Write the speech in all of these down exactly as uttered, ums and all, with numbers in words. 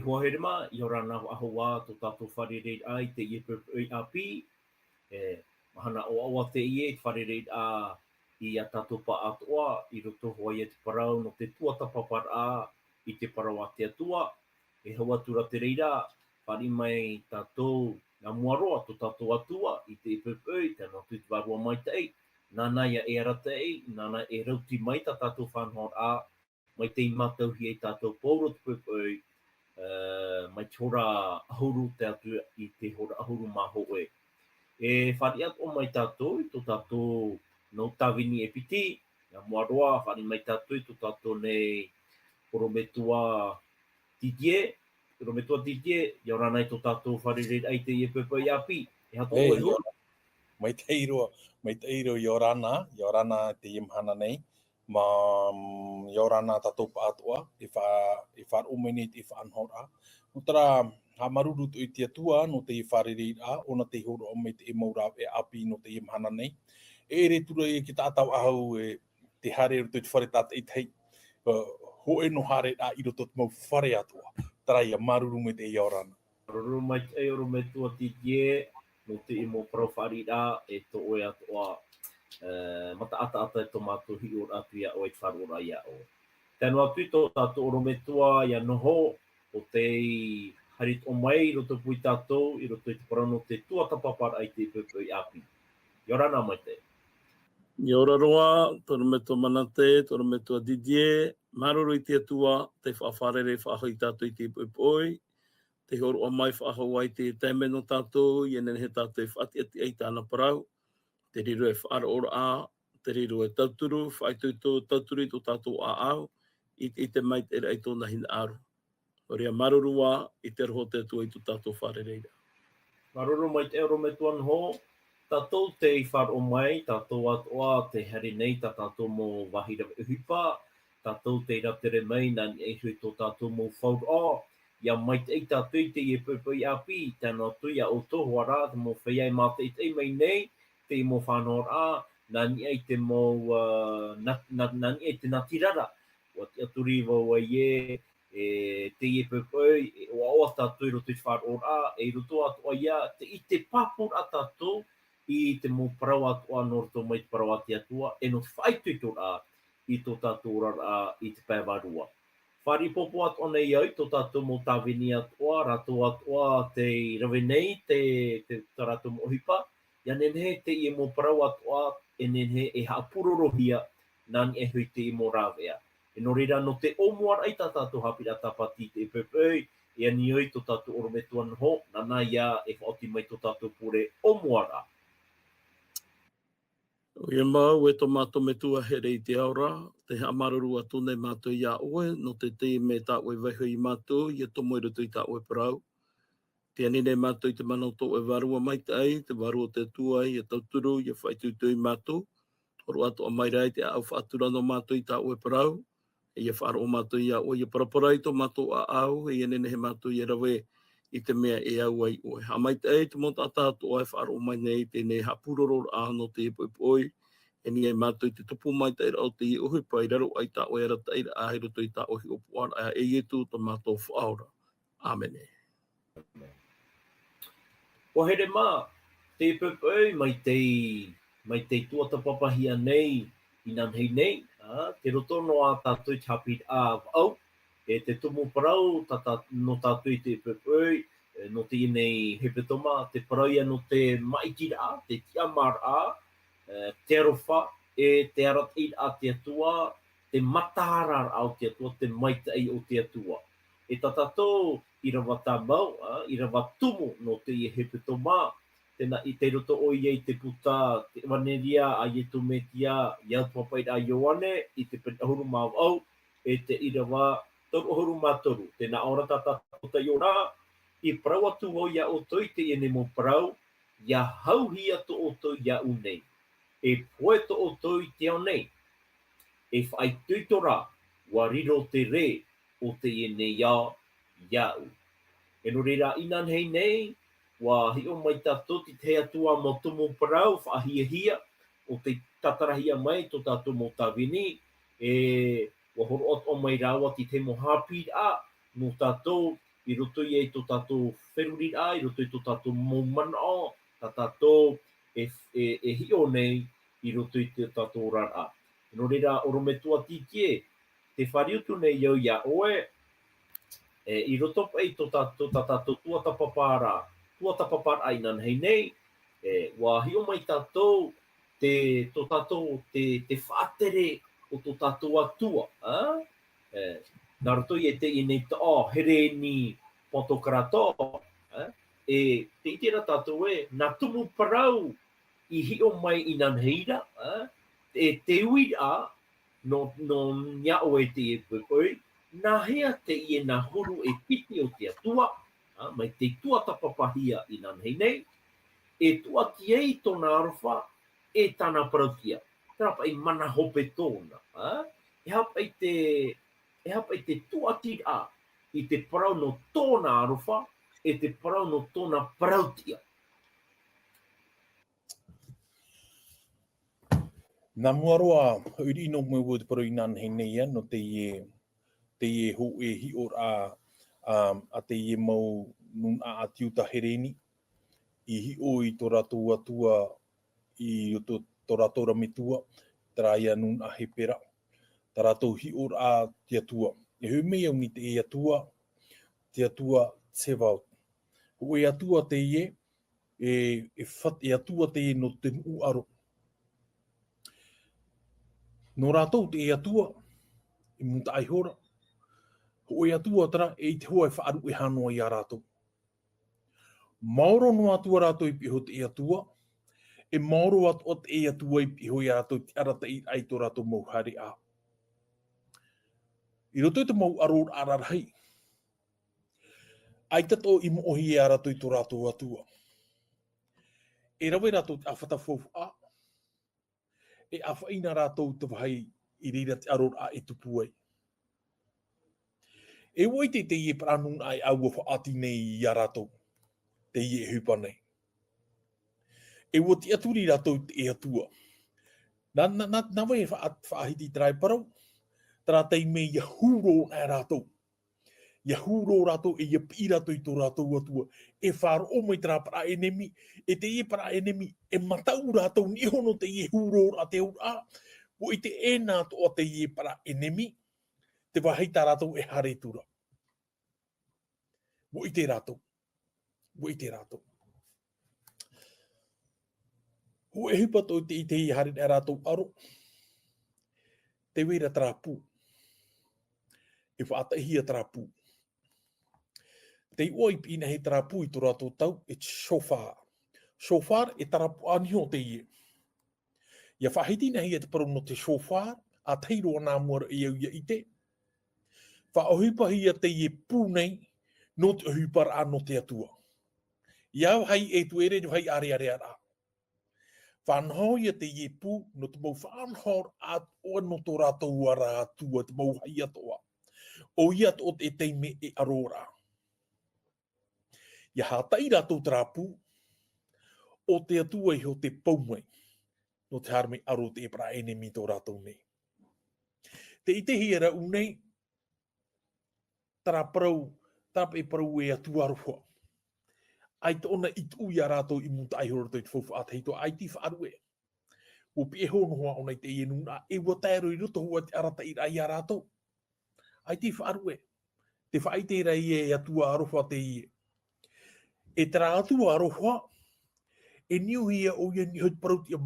Hoa here mā, ʻia ora na faʻahou ā tō tātou fārereiraʻa i teie poʻipoʻi ʻāpī. E, mahana ʻoaʻoa teie, te fārereiraʻa i a tātou pāʻātoʻa, i roto hoʻi i te parau nō te tuatāpaparaʻa i te parau a te Atua. E hau atu ra te reira, fāriʻi mai tātou, nā mua roa tō tātou Atua, i teie poʻipoʻi, tae noa atu i te Vārua Maitaʻi, nāna ïa e arataʻi, nāna e rauti mai tā tātou faʻanahoraʻa, mai tei mātauhia e tātou pauroa te poʻipoʻi, e, mai te hora ʻahuru tae atu i te hora ʻahuru mā hōʻē. E fāriʻi atoʻa mai tātou, i tō tātou nau tāvini e piti, nā mua roa, fāriʻi mai tātou, i tō tātou nei ʻorometua Didier, ʻorometua Didier, ʻia ora na i tō tātou fārereiraʻa i teie poʻipoʻi ʻāpī. E aha tō ʻoe huru? Maitaʻi roa, maitaʻi roa, ʻia ora na, ʻia ora na i teie mahana nei. Mā, ʻia ora na tātou pāʻātoʻa, e fa-, e faʻaroʻo mai nei i te faʻanahoraʻa. Nō terā, haʻamāuruuru atoʻa i te Atua, nō teie fārereiraʻa, ʻōna tei hōroʻa mai i teie mau rāveʻa ʻāpī nō teie mahana nei. E ʻere atu ra ïa i te taʻata faʻahou e te haere i roto i te fare tātaʻitahi, ā, hōʻē noa haereraʻa i roto i te mau fare atoʻa. Terā ïa, māuruuru maitaʻi, ʻia ora na. Māuruuru maitaʻi ʻorometua Didier, nō teie mau parau fāriʻiraʻa, e tō ʻoe atoʻa, e, mataʻitaʻi atu tō mātou hiʻoraʻa atu iā ʻoe, te faʻaroʻoraʻa iā ʻoe. Tae noa atu i tō tātou ʻorometua ʻia noho, ʻo tei haere atoʻa mai i roto pū ia tātou, i roto i te parau nō te tuatāpaparaʻa i teie poʻipoʻi ʻāpī. ʻIa ora na maitaʻi. ʻIa ora roa, tō ʻorometua Manate, tō ʻorometua Didier, māuruuru i te Atua, tei faʻafārerei faʻahou ia tātou i teie poʻipoʻi, tei hōroʻa mai faʻahou i te taime nō tātou, ʻia nehenehe tātou e faʻatiʻatiʻa i tāna parau, te reira e faʻaroʻoraʻa, te reira e tauturu, faʻaitoito tauturu i tō tātou ʻāʻau, i te, i te maitaʻiraʻa i tōna hinaʻaro. Nō reira, māuruuru ā, i te aroha o te Atua i tō tātou fārereiraʻa. Māuruuru maitaʻi ʻorometua Noho, tātou tei faʻaroʻo mai, tātou atoʻa tei haere nei i tā tātou mau vāhi rave ʻohipa, tātou tei rātere mai, nā niʻa iho i tō tātou mau fauraʻo, ʻia maitaʻi tātou i teie poʻipoʻi ʻāpī, tae noa atu iā ʻoutou hoʻi rā, te mau feiā e mātaʻitaʻi mai nei, teie mau faʻanahoraʻa, nā niʻa i te mau, ā, nā, nā, nā niʻa i te natirara, ʻua tiʻaturi vau ē, e teie poʻipoʻi, e ʻoaʻoa tātou i roto i te faʻaroʻoraʻa, e i roto atoʻa ïa, te, i te pāpūraʻa tātou, i te mau parau atoʻa nō roto mai te parau a te Atua, e nō te faʻaitoitoraʻa i tō tātou oraraʻa i te pae vārua. Fāriʻi pōpō atoʻa nei au i tō tātou mau tāvini atoʻa, rātou atoʻa tei rave nei te, te, tā rātou mau ʻohipa, ʻia nehenehe teie mau parau atoʻa, e nehenehe e haʻapūrorohia, nā niʻa iho i teie mau rāveʻa. E nō reira, nō te ʻōmuaraʻa i tā tātou haʻapiʻiraʻa tāpati i teie poʻipoʻi, e ani ʻoe i tō tātou ʻorometua Noho, nāna ïa e faʻaoti mai tō tātou pure ʻōmuaraʻa. ʻOia mau, e tō mātou Metua here i te ao ra, tē haʻamāuruuru atu nei mātou iā ʻoe, nō te taime tā ʻoe e vaiiho ia mātou, ʻia tomo i roto i tā ʻoe parau. Tē ani nei mātou i te mana o tō ʻoe Vārua Maitaʻi, te Vārua o te Atua, ʻia tauturu, ʻia faʻaitoito ia mātou. Hōroʻa atoʻa mai ra i te ʻāʻau faʻatura nō mātou i tā ʻoe parau, e ʻia faʻaroʻo mātou iā ʻoe, ʻia paraparau i tō mātou ʻāʻau, e ʻia nehenehe mātou ʻia rave i te mea e au ai ʻoe. Haʻamaitaʻi i te mau taʻata atoʻa e faʻaroʻo mai nei i teie nei haʻapūrororaʻa nō teie poʻipoʻi, e ani ai mātou i te tupu maitaʻiraʻa o teie ʻohipa i raro aʻe i tā ʻoe arataʻiraʻa, i roto i tā ʻoe hiʻopoʻaraʻa, e Ietu tō mātou Faʻaora. ʻĀmene. ʻĀmene. ʻUa here mā, teie poʻipoʻi, mai tei, mai tei tuatāpapahia nei, inanahi nei, ā, tei roto noa tātou i te haʻapiʻiraʻa vaʻu, e te tumu parau, tā, tā, nō tātou i teie poʻipoʻi, e, nō teie nei hepetoma, te parau ïa nō te maʻitiraʻa, te tiʻamāraʻa, e, te aroha, e te arataʻiraʻa a te Atua, te mataʻaraʻa o te Atua, te maitaʻi o te Atua. E tā tātou ʻīrava tāmau, ā, ʻīrava tumu nō teie hepetoma, tēnā i tei roto ʻoia i te puta, te ʻEvaneria a Ietu Metia, i te haʻapaʻiraʻa a Ioane, i te pene ʻahuru mā vaʻu, e te ʻīrava toru ʻahuru mā toru. Tē nā ʻō ra tā tātou taiʻoraʻa, i parau atu vau iā ʻoutou i teie nei mau parau, ʻia hauhia tō ʻoutou iāʻu nei. E pohe tō ʻoutou i te ao nei. E faʻaitoito rā, ʻua riro te rē o teie nei ao iāʻu. E nō reira, inanahi nei, ʻua hiʻo mai tātou i te tahi atu ā mau tumu parau faʻahiahia, ʻo tei tātarahia mai tō tātou mau tāvini, e ʻua hōroʻa atoʻa mai rāua i te tahi mau haʻapiʻiraʻa nō tātou, i roto i ai tō tātou feruriraʻa, i roto i tō tātou mau manaʻo, tā tātou e, e, e hiʻo nei i roto i tō tātou oraraʻa. Nō reira, ʻorometua Titie, tē fāriu atu nei au iā ʻoe, e, i roto paʻi tō tā-, tō tā tātou tuatāpaparaʻa, tuatāpaparaʻa inanahi nei, e, ʻua hiʻo mai tātou, te, tō tātou, te, te faʻatere o tō tātou Atua, ā? E, nā roto i teie nei taʻo, Hereni Pantokrator, ā? E, tē ʻite ra tātou ē, nā tumu parau i hiʻo mai inanahi ra, ā? E te uiraʻa, nō, nō niʻa iho i teie poʻipoʻi, nāhea teie nā huru e piti o te Atua, ā, mai te tuatāpapahia inanahi nei, e tuati ai tōna aroha, e tāna parauʻtiʻa. Terā paʻi mana hope tōna, ā? E aha paʻi te, e aha paʻi te tuatiraʻa i te parau nō tōna aroha, e te parau nō tōna parauʻtiʻa. Nā mua roa, hoʻi riʻi nō mai vau te parau inanahi nei ā, nō teie, teie hōʻē hiʻoraʻa, ā, a teie mau nūnaʻa ʻĀti Iuta Hereni, i hiʻo i tō rātou Atua, i tō, tō rātou ra metua, terā ia nūnaʻa Hepera, tā rātou hiʻoraʻa te Atua. E hoʻi mai au nei te Atua, te Atua Tsevaot. Hōʻē Atua teie, e, e fat-, e Atua teie nō te nuʻu ʻaro. Nō rātou te Atua, i mūtaʻa iho ra. Hōʻē Atua terā, e i te hoa e faʻaruʻehia noa iā rātou. Maoro noa atu ā rātou i pihaʻi iho te Atua, e maoro atoʻa te Atua i pihaʻi iho iā rātou te arataʻiraʻa i tō rātou mau haereʻa. I roto i te mau ʻaroraʻa rarahi, ʻaita atoʻa i moʻohia rātou i tō rātou Atua. E rave rātou te ʻāfata faufaʻa, e ʻāfaʻi na rātou te vāhi i reira te ʻaroraʻa e tupu ai. E ʻua ʻite teie parau nūnaʻa e ʻua faʻaoti nei iā rātou, teie e ʻohipa nei. E ʻua tiʻaturi rātou i te Atua. Nā, nā, nā, nā vai e faʻa-, faʻahiti terā e parau, terā taime ʻia huru noa rātou. ʻIa huru rātou, e ʻia piʻi rātou i tō rātou Atua. E faʻaroʻo mai terā parau ʻenemi, e teie parau ʻenemi, e mataʻu rātou niʻa iho nō teie huru a te auraʻa. ʻUa ʻite ʻē na atoʻa teie parau ʻenemi, te vāhi tā rātou e haere atu ra. ʻUa ʻite rātou. ʻUa ʻite rātou. Hōʻē ʻohipa atoʻa i te, i te haere rātou ʻaro. Tē vai ra terā pū. E faʻataʻihia terā pū. Te iʻoa i piʻi na hia terā pū i tō rātou tau, e te shofar. Shofar, e terā pū ʻāniho teie. ʻIa faʻahiti na hia te parau nō te shofar, ʻa tahi roa nā mua ra e au ʻia ʻite. Faʻaʻohipahia teie pū nei, nō te ʻohiparaʻa nō te Atua. ʻIa vāhi e tuere, vāhi ʻārearea ra. Faʻanahohia teie pū, nō te mau faʻanahoraʻa atoʻa nō tō rātou ra Atua, te mau haʻi atoʻa. ʻOia atoʻa te taime e ʻaro ra. ʻIa haʻataʻi rātou terā pū, ʻo te Atua iho tē pau mai, nō te haere mai ʻaro te parau ʻenemi tō rātou nei. Tē ʻitehia ra ʻu nei, terā parau, terā paʻi parau e Atua aroha. ʻAita ʻōna i tuʻu iā rātou i mūtaʻa iho roto i te faufaʻa tahito, ʻaita i faʻaruʻe. ʻUa pihaʻi noa ʻōna i teie nūnaʻa, e ʻua tae roa i roto hoʻi te arataʻiraʻa iā rātou. ʻAita i faʻaruʻe. Tē faʻaʻite ra ïa e Atua aroha teie. E terā Atua aroha, e niuhia ʻoia niʻa iho i te parauʻtiʻa,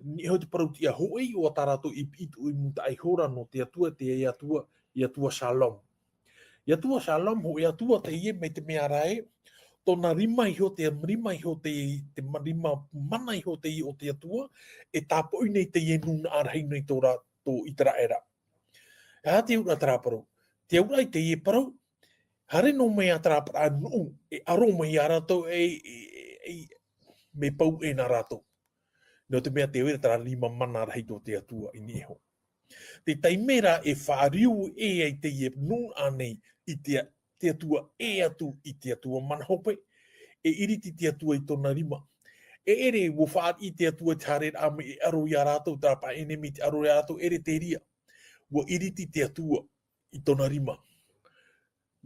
niʻa iho i te parauʻtiʻa hoʻi, ʻo tā rātou i piʻi tuʻu i mūtaʻa iho ra nō te Atua, te Atua, e Atua Shalom. E Atua Shalom, hōʻē Atua teie mai te mea ra ē, tōna rima iho, te rima iho, te, te ma-, rima mana iho teie o te Atua, e tāpoʻi nei teie nūnaʻa rahi nei tō rā-, tō ʻĪteraʻera. E aha te auraʻa terā parau? Te auraʻa i teie parau, haere noa mai ā terā parau nuʻu, e aro mai iā rātou, e, e, e, e, mea pau ʻē nā rātou. Nō te mea tē vai ra terā rima mana rahi tō te Atua i niʻa iho. Te taime rā e fāriu ʻē ai teie nūnaʻa nei i te, te Atua ʻē atu i te Atua mana hope, e iriti te Atua i tōna rima. E ʻere, ʻua fāriʻi te Atua i te haereraʻa mai e aro iā rātou, terā parau ʻenemi i te aro iā rātou, ʻere terā. ʻUa iriti te Atua i tōna rima.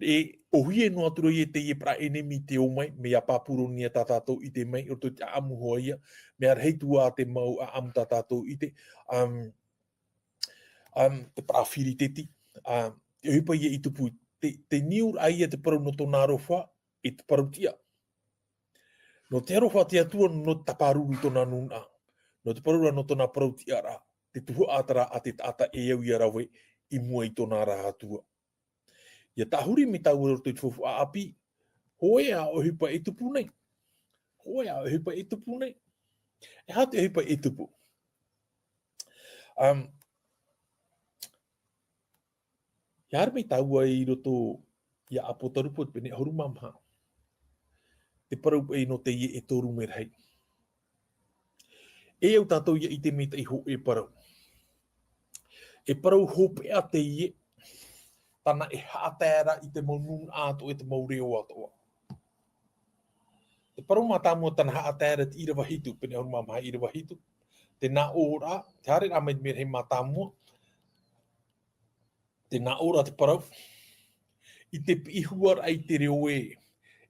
E ʻōhie noa atu ra ia teie parau ʻenemi i te ō mai, mea Papuronia tā tātou i ʻite mai, ʻo te ʻaʻamu hoʻi ia, mea rahi atu ā te mau ʻaʻamu tā tātou i ʻite, um, um, te parau Firiteti, um, te ʻohipa ia i tupu, te, te niu ra ia te parau nō tōna aroha, e te parau tiʻa. Nō te aroha te Atua, nō te tāpāruru i tōna nūnaʻa. Nō te parau ra nō tōna parau tiʻa ra, te tuhaʻa atu ra a te taʻata e au ia rave i mua i tōna ra Atua. ʻIa tāhuri mai tāua i roto i te faufaʻa ʻāpī, hōʻē ā ʻohipa e tupu nei. Hōʻē ā ʻohipa e tupu nei. E aha te ʻohipa e tupu? Um, ʻIa haere mai tāua i roto ia ʻApotarupo te pene ʻahuru mā maha. Te parau paʻi nō teie e toru merahi. E au tātou ia ʻite mai teie hōʻē parau. E parau hopeʻa teie, tāna e haʻatae ra i te mau nūnaʻa atoʻa, i te mau reo atoʻa. Te parau mātāmua tāna haʻatae ra te ʻīrava hitu, pene ʻahuru mā maha ʻīrava hitu. Te nā ʻō ra, te haere ra mai te merahi mātāmua. Te nā ʻō ra te parau. I te piʻi huaraʻa i te reo ē,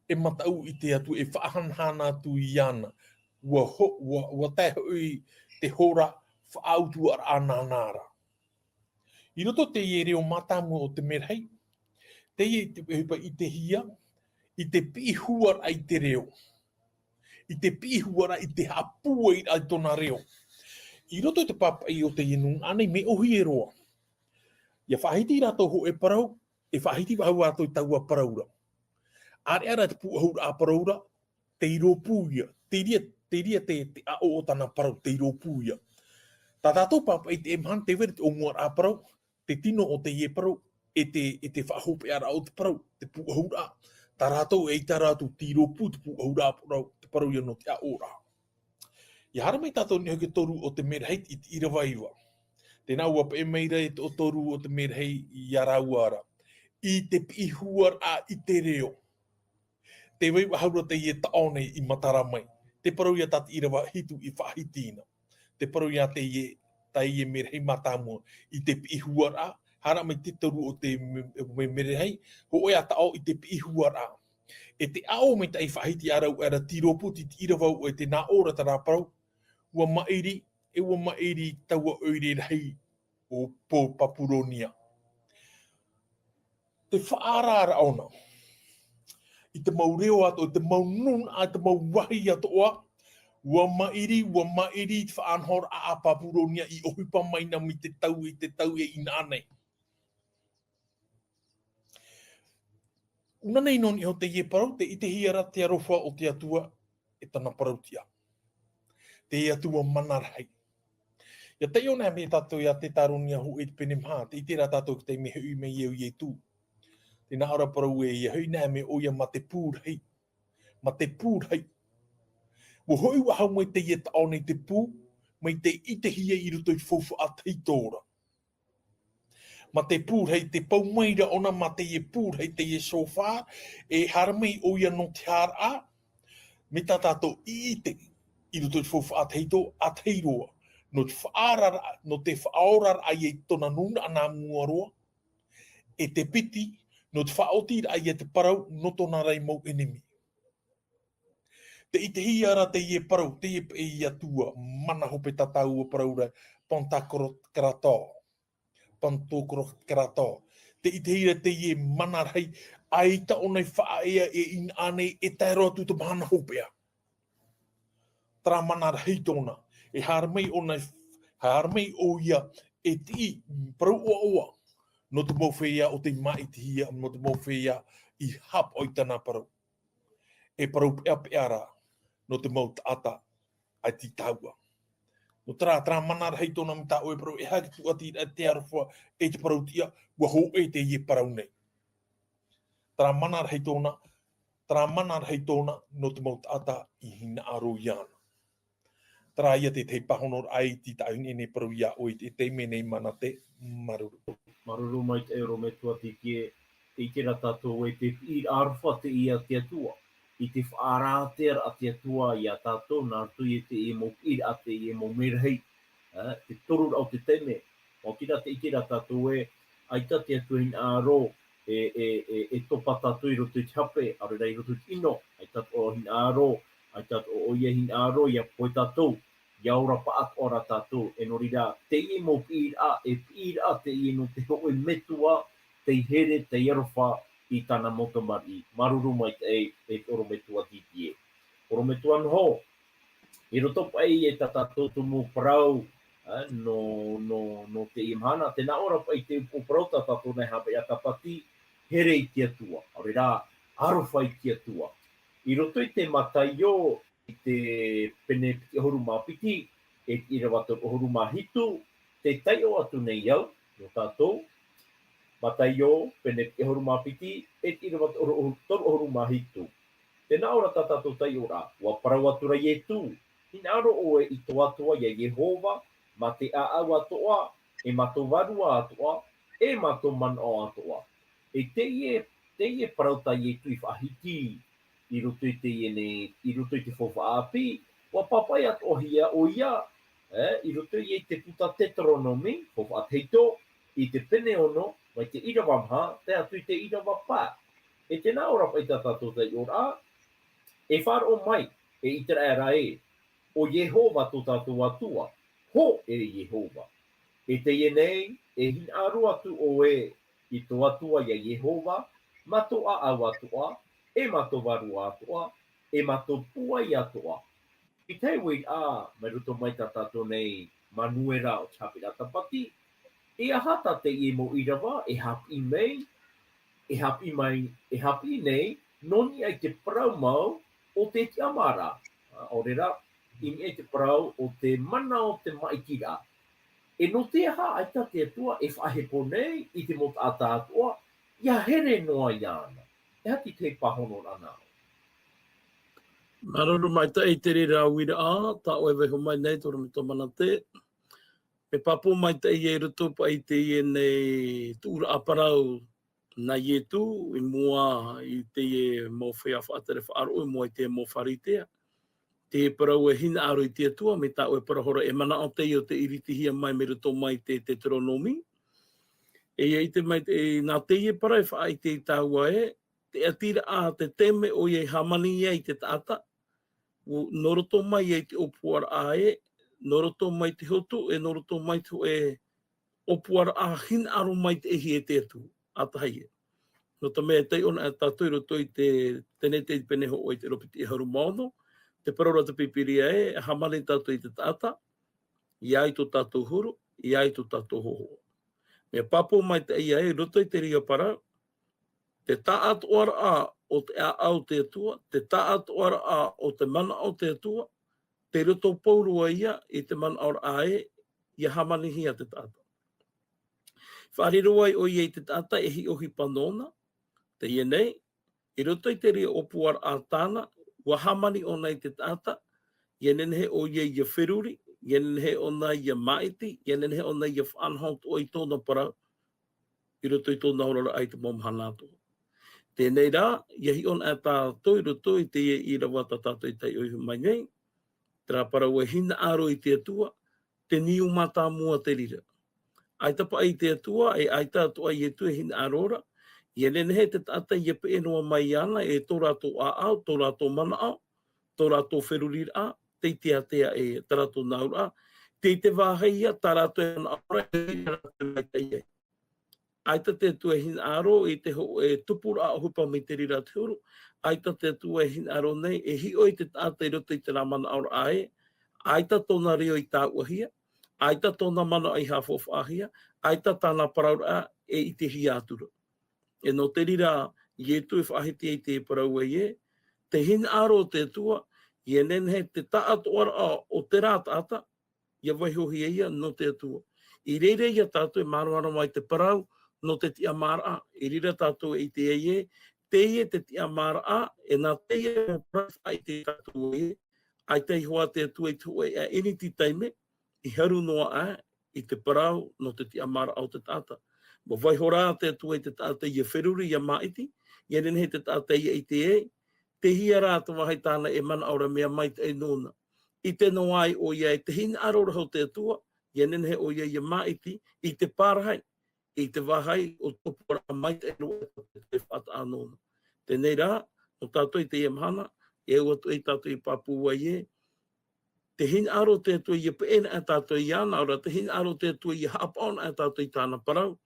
e mataʻu i te Atua, e faʻahanahana atu iāna. Ua ho-, ua, ua tae hoʻi te hora faʻautuaraʻa nāna ra. I roto teie reo mātāmua o te merahi, teie te ʻohipa i ʻitehia, i te piʻi huaraʻa i te reo. I te piʻi huaraʻa, i te haʻapūairaʻa i tōna reo. I roto i te pāpaʻi o teie nūnaʻa nei, mea ʻōhie roa. ʻIa faʻahiti rātou hōʻē parau, e faʻahiti faʻahou rātou i taua parau ra. ʻAreʻa rā te pūʻohuraʻa parau ra, tei rōpū ia, te reira, te reira te, te aʻo o tāna parau, tei rōpū ia. Tā tātou pāpaʻi i teie mahana, tē vai ra te ʻōmuaraʻa parau, te tino o teie parau, e te, e te faʻahopeʻaraʻa o te parau, te pūʻohuraʻa. Tā rātou e ʻaita rātou tei rōpū te pūʻohuraʻa parau, te parau ia nō te aʻoraʻa. ʻIa haere mai tātou i niʻa hoʻi i te toru o te merahi i te ʻīrava iva. Tē nā ʻua paʻi mai ra e te toru o te merahi ia rāua ra. I te piʻi huaraʻa i te reo. Tē vai faʻahou ra teie taʻo nei i matara mai. Te parau ia tā te ʻīrava hitu i faʻahiti na. Te parau ia teie, teie merahi mātāmua. I te piʻi huaraʻa, haere mai te toru o te me-, me-, merahi, hōʻē ā taʻo i te piʻi huaraʻa. E te aʻo maitaʻi faʻahiti ā rāua ra tei rōpū te, te ʻīrava ua e te nā ʻō ra terā parau, ua maʻiri, e ua maʻiri taua ʻoire rahi o Pō-, Papuronia. Te faʻaararaʻa ʻōna. I te mau reo atoʻa, i te mau nūnaʻa, i te mau vāhi atoʻa, ua maʻiri, ua maʻiri te faʻanahoraʻa a Papuronia i ʻohipa mai na mai te tau i te tau e inaha nei. ʻUna nei nō niʻa iho teie parau, tē ʻitehia ra te aroha o te Atua e tāna parau tiʻa. Te Atua mana rahi. ʻIa taiʻo na mai tātou ia Tetaronia hōʻē i te pene maha, tē ʻite ra tātou i te taime hoʻi mai ai ʻo Ietu. Tē nā ʻō ra parau ē, ʻia hoʻi na mai ʻoia mā te pū rahi. Mā te pū rahi. Ua hoʻi faʻahou mai teie taʻo nei te pū, mai tei ʻitehia i roto i te faufaʻa tahito ra. Mā te pū rahi, tē pau mai ra ʻōna mā teie pū rahi, teie shofar, e haere mai ʻoia nō te hāraʻa, mai tā tātou i ʻite, i roto i te faufaʻa tahito, ʻa tahi roa, nō te faʻaararaʻa, nō te faʻaoraraʻa ia i tōna nūnaʻa nā mua roa, e te piti, nō te faʻaotiraʻa ia te parau, nō tōna ra mau ʻenemi. Tē ʻitehia ra teie parau, teie paʻi Atua, mana hope tā tāua parau ra, Pantakrot-, krator. Pantokrator. Tē ʻitehia ra teie mana rahi, ʻaita ʻōna i faʻaea e inaha nei e tae roa atu te mahana hopeʻa. Terā mana rahi tōna, e haere mai ʻōna, haere mai ʻoia, e tiʻi, parau ʻoaʻoa, nō te mau feiā o tei māʻitihia, nō te mau feiā i haʻapaʻo i tāna parau. E parau peʻapeʻa ra, nō te mau taʻata, ʻaita i tāua. Nō terā, terā mana rahi tōna mai tā ʻoe parau, e aha te tūʻatiraʻa te aroha, e te parau tiʻa, ua hōʻē teie parau nei. Terā mana rahi tōna, terā mana rahi tōna, nō te mau taʻata i hinaʻaro iāna. Terā ia te tahi pāhonoraʻa i te taʻu nei parau ia ʻoe i te taime nei mana te māuruuru. Māuruuru maitaʻi ʻorometua Titie, tē ʻite ra tātou ē te piʻiraʻa aroha teie a te Atua, i te faʻaararaʻa a te Atua ia tātou, nā roto i teie mau piʻiraʻa, teie mau merahi, ā, te toru ra o te taime. Maoti rā tē ʻite ra tātou ē, ʻaita te Atua i hinaʻaro, e, e, e, e topa tātou i roto i te hape, ʻaore rā i roto i te ʻino, ʻaita atoʻa hinaʻaro, ʻaita atoʻa ʻoia hinaʻaro, ʻia pohe tātou, ʻia ora paʻatoʻa rā tātou, e nō reira, teie mau piʻiraʻa, e piʻiraʻa teie nō te hōʻē metua, tei here, tei aroha i tāna mau tamariʻi. Māuruuru maitaʻi, e te ʻorometua Didier. ʻOrometua Noho, i roto paʻi i tā tātou tumu parau, ā, nō, nō, nō teie mahana, tē nā ʻō ra paʻi te upoʻo parau tā tātou nei haʻapiʻiraʻa tāpati, here i te Atua, ʻaore rā, aroha i te Atua. I roto i te Mataio, i te pene piti ʻahuru mā piti, e te ʻīrava toru ʻahuru mā hitu, tē taiʻo atu nei au, nō tātou, Mataio, pene piti ʻahuru mā piti, e te ʻīrava toru, toru ʻahuru mā hitu. Tē nā ʻō ra tā tātou taiʻoraʻa, ʻua parau atu ra Ietu, hinaʻaro ʻoe i tō Atua ia Iehova, mā te ʻāʻau atoʻa, e mā tō vārua atoʻa, e mā tō manaʻo atoʻa. E teie, teie parau tā Ietu i faʻahiti i roto i teie nei, i roto i te faufaʻa ʻāpī, ʻua pāpaʻi atoʻahia ʻoia, e, i roto i te puta Teuteronome, faufaʻa tahito, i te pene ono, mai te ʻīrava maha, tae atu i te ʻīrava pae. E tē nā ʻō ra paʻi tā tātou taiʻoraʻa, e faʻaroʻo mai, e ʻĪteraʻera ē, ʻo Iehova tō tātou Atua, hōʻē Iehova. E teie nei, e hinaʻaro atu ʻoe i tō Atua ia Iehova, mā tō ʻāʻau atoʻa, e mā tō vārua atoʻa, e mā tō pūai atoʻa. I te uiraʻa, mai roto mai tā tātou nei, Manuera o te haʻapiʻiraʻa tāpati, e aha tā teie mau ʻīrava, e haʻapiʻi mai, e haʻapiʻi mai, e haʻapiʻi nei, nō niʻa i te parau mau o te tiʻamāraʻa, ā, ʻaore rā, i niʻa i te parau o te mana o te maʻitiraʻa. E nō te aha ʻaita te Atua e faʻahepo nei i te mau taʻata atoʻa, ʻia here noa iāna. E aha te pāhonoraʻa nā ʻoe? Māuruuru maitaʻi i te reira uiraʻa, tā ʻoe e vaiiho mai nei, tō Rome Tomanate. E pāpū maitaʻi i roto paʻi i teie nei tuʻuraʻa parau nā Ietu, i mua i teie mau feiā faʻatere faʻaroʻo, i mua i te mau Pharisea. Te parau e hinaʻaro i te Atua, mai tā ʻoe e parau ra e manaʻo teie ʻo tē iritihia mai mai roto mai te Teuteronome. E ʻia ʻite mai, e, nā teie parau e faʻaʻite ia tāua ē, te ʻatiraʻa, te taime ʻoia e hāmani ai i te taʻata, ʻo, nō roto mai ai te ʻōpuaraʻa ē, nō roto mai te hotu, e nō roto mai te hōʻē ʻōpuaraʻa hinaʻaro maitaʻi e te Atua, ʻa tahi ē. Nō te mea e taiʻo na tātou i roto i te Tenete i te pene hōʻē i te ʻīrava piti ʻahuru mā ono, te parau ra te Pīpīria ē, e hāmani tātou i te taʻata, ʻia ʻī tō tātou huru, ʻia ʻī tō tātou hōhoʻa. Mea pāpū maitaʻi ē, i roto i te reira parau, te taʻatoʻaraʻa o te ʻāʻau o te Atua, te taʻatoʻaraʻa o te manaʻo o te Atua, tei roto pauroa ia i te manaʻoraʻa ē, ʻia hāmanihia te taʻata. Faʻariro ai ʻoia i te taʻata e hiʻo ʻohipa nōna, teie nei, i roto i te reira ʻōpuaraʻa tāna, ʻua hāmani ʻōna i te taʻata, ʻia nehenehe ʻoia ʻia feruri, ʻia nehenehe ʻōna ʻia māʻiti, ʻia nehenehe ʻōna ʻia faʻanaho atoʻa i tōna parau, i roto i tōna oraraʻa i te mau mahana atoʻa. Teie rā, ʻia hiʻo na tātou i roto i teie ʻīrava tā tātou i taiʻo iho mai nei, terā parau e hinaʻaro i te Atua, te niu mātāmua te reira. ʻAita paʻi te Atua, e ʻaita atoʻa Ietu e hinaʻaro ra, ʻia nehenehe te taʻata ʻia peʻe noa mai iāna, e tō rātou ʻāʻau, tō rātou manaʻo, tō rātou feruriraʻa, tei te ātea ē, tā rātou nauraʻa, tei te vāhi ia, tā rātou e manaʻo ra, e rātou e maitaʻi ai. ʻAita te Atua e hinaʻaro i te hōʻē tupuraʻa ʻohipa mai te reira te huru, ʻaita te Atua e hinaʻaro nei, e hiʻo i te taʻata i roto i terā manaʻoraʻa ē, ʻaita tōna reo i tāuʻahia, ʻaita tōna manaʻo i haʻafaufaʻahia, ʻaita tāna parauraʻa e ʻitehia atu ra. E nō te reira, Ietu e faʻahiti ai te parau ē, te hinaʻaro o te Atua, ʻia nehenehe te taʻatoʻaraʻa o terā taʻata, ʻia vaiihohia ia nō te Atua. I reira ia tātou e māramarama i te parau nō te tiʻamāraʻa, i reira tātou e ʻite ai ē, teie te tiʻamāraʻa, e nā teie mau parau e faʻaʻite ia tātou ē, ʻaita iho ā te Atua i te hōʻē ʻāʻiniti taime, i haru noa aʻe i te parau nō te tiʻamāraʻa o te taʻata. ʻUa vaiiho rā te Atua i te taʻata ʻia feruri, ʻia māʻiti, ʻia nehenehe te taʻata ʻia ʻite ē, tei hea rā te vāhi tāna e manaʻo ra mea maitaʻi nōna. ʻIte noa ai ʻoia ē te hinaʻaro ra o te Atua, ʻia nehenehe ʻoia ʻia māʻiti i te parahi, i te vāhi o te ʻōpuaraʻa maitaʻi roa e tātou e faʻataʻa noa. Teie rā, nō tātou i teie mahana, e au atu ai tātou i pāpū ai ē, te hinaʻaro o te Atua ʻia peʻe na e tātou iāna, ʻaore rā te hinaʻaro o te Atua ʻia haʻapaʻo na e tātou i tāna parau,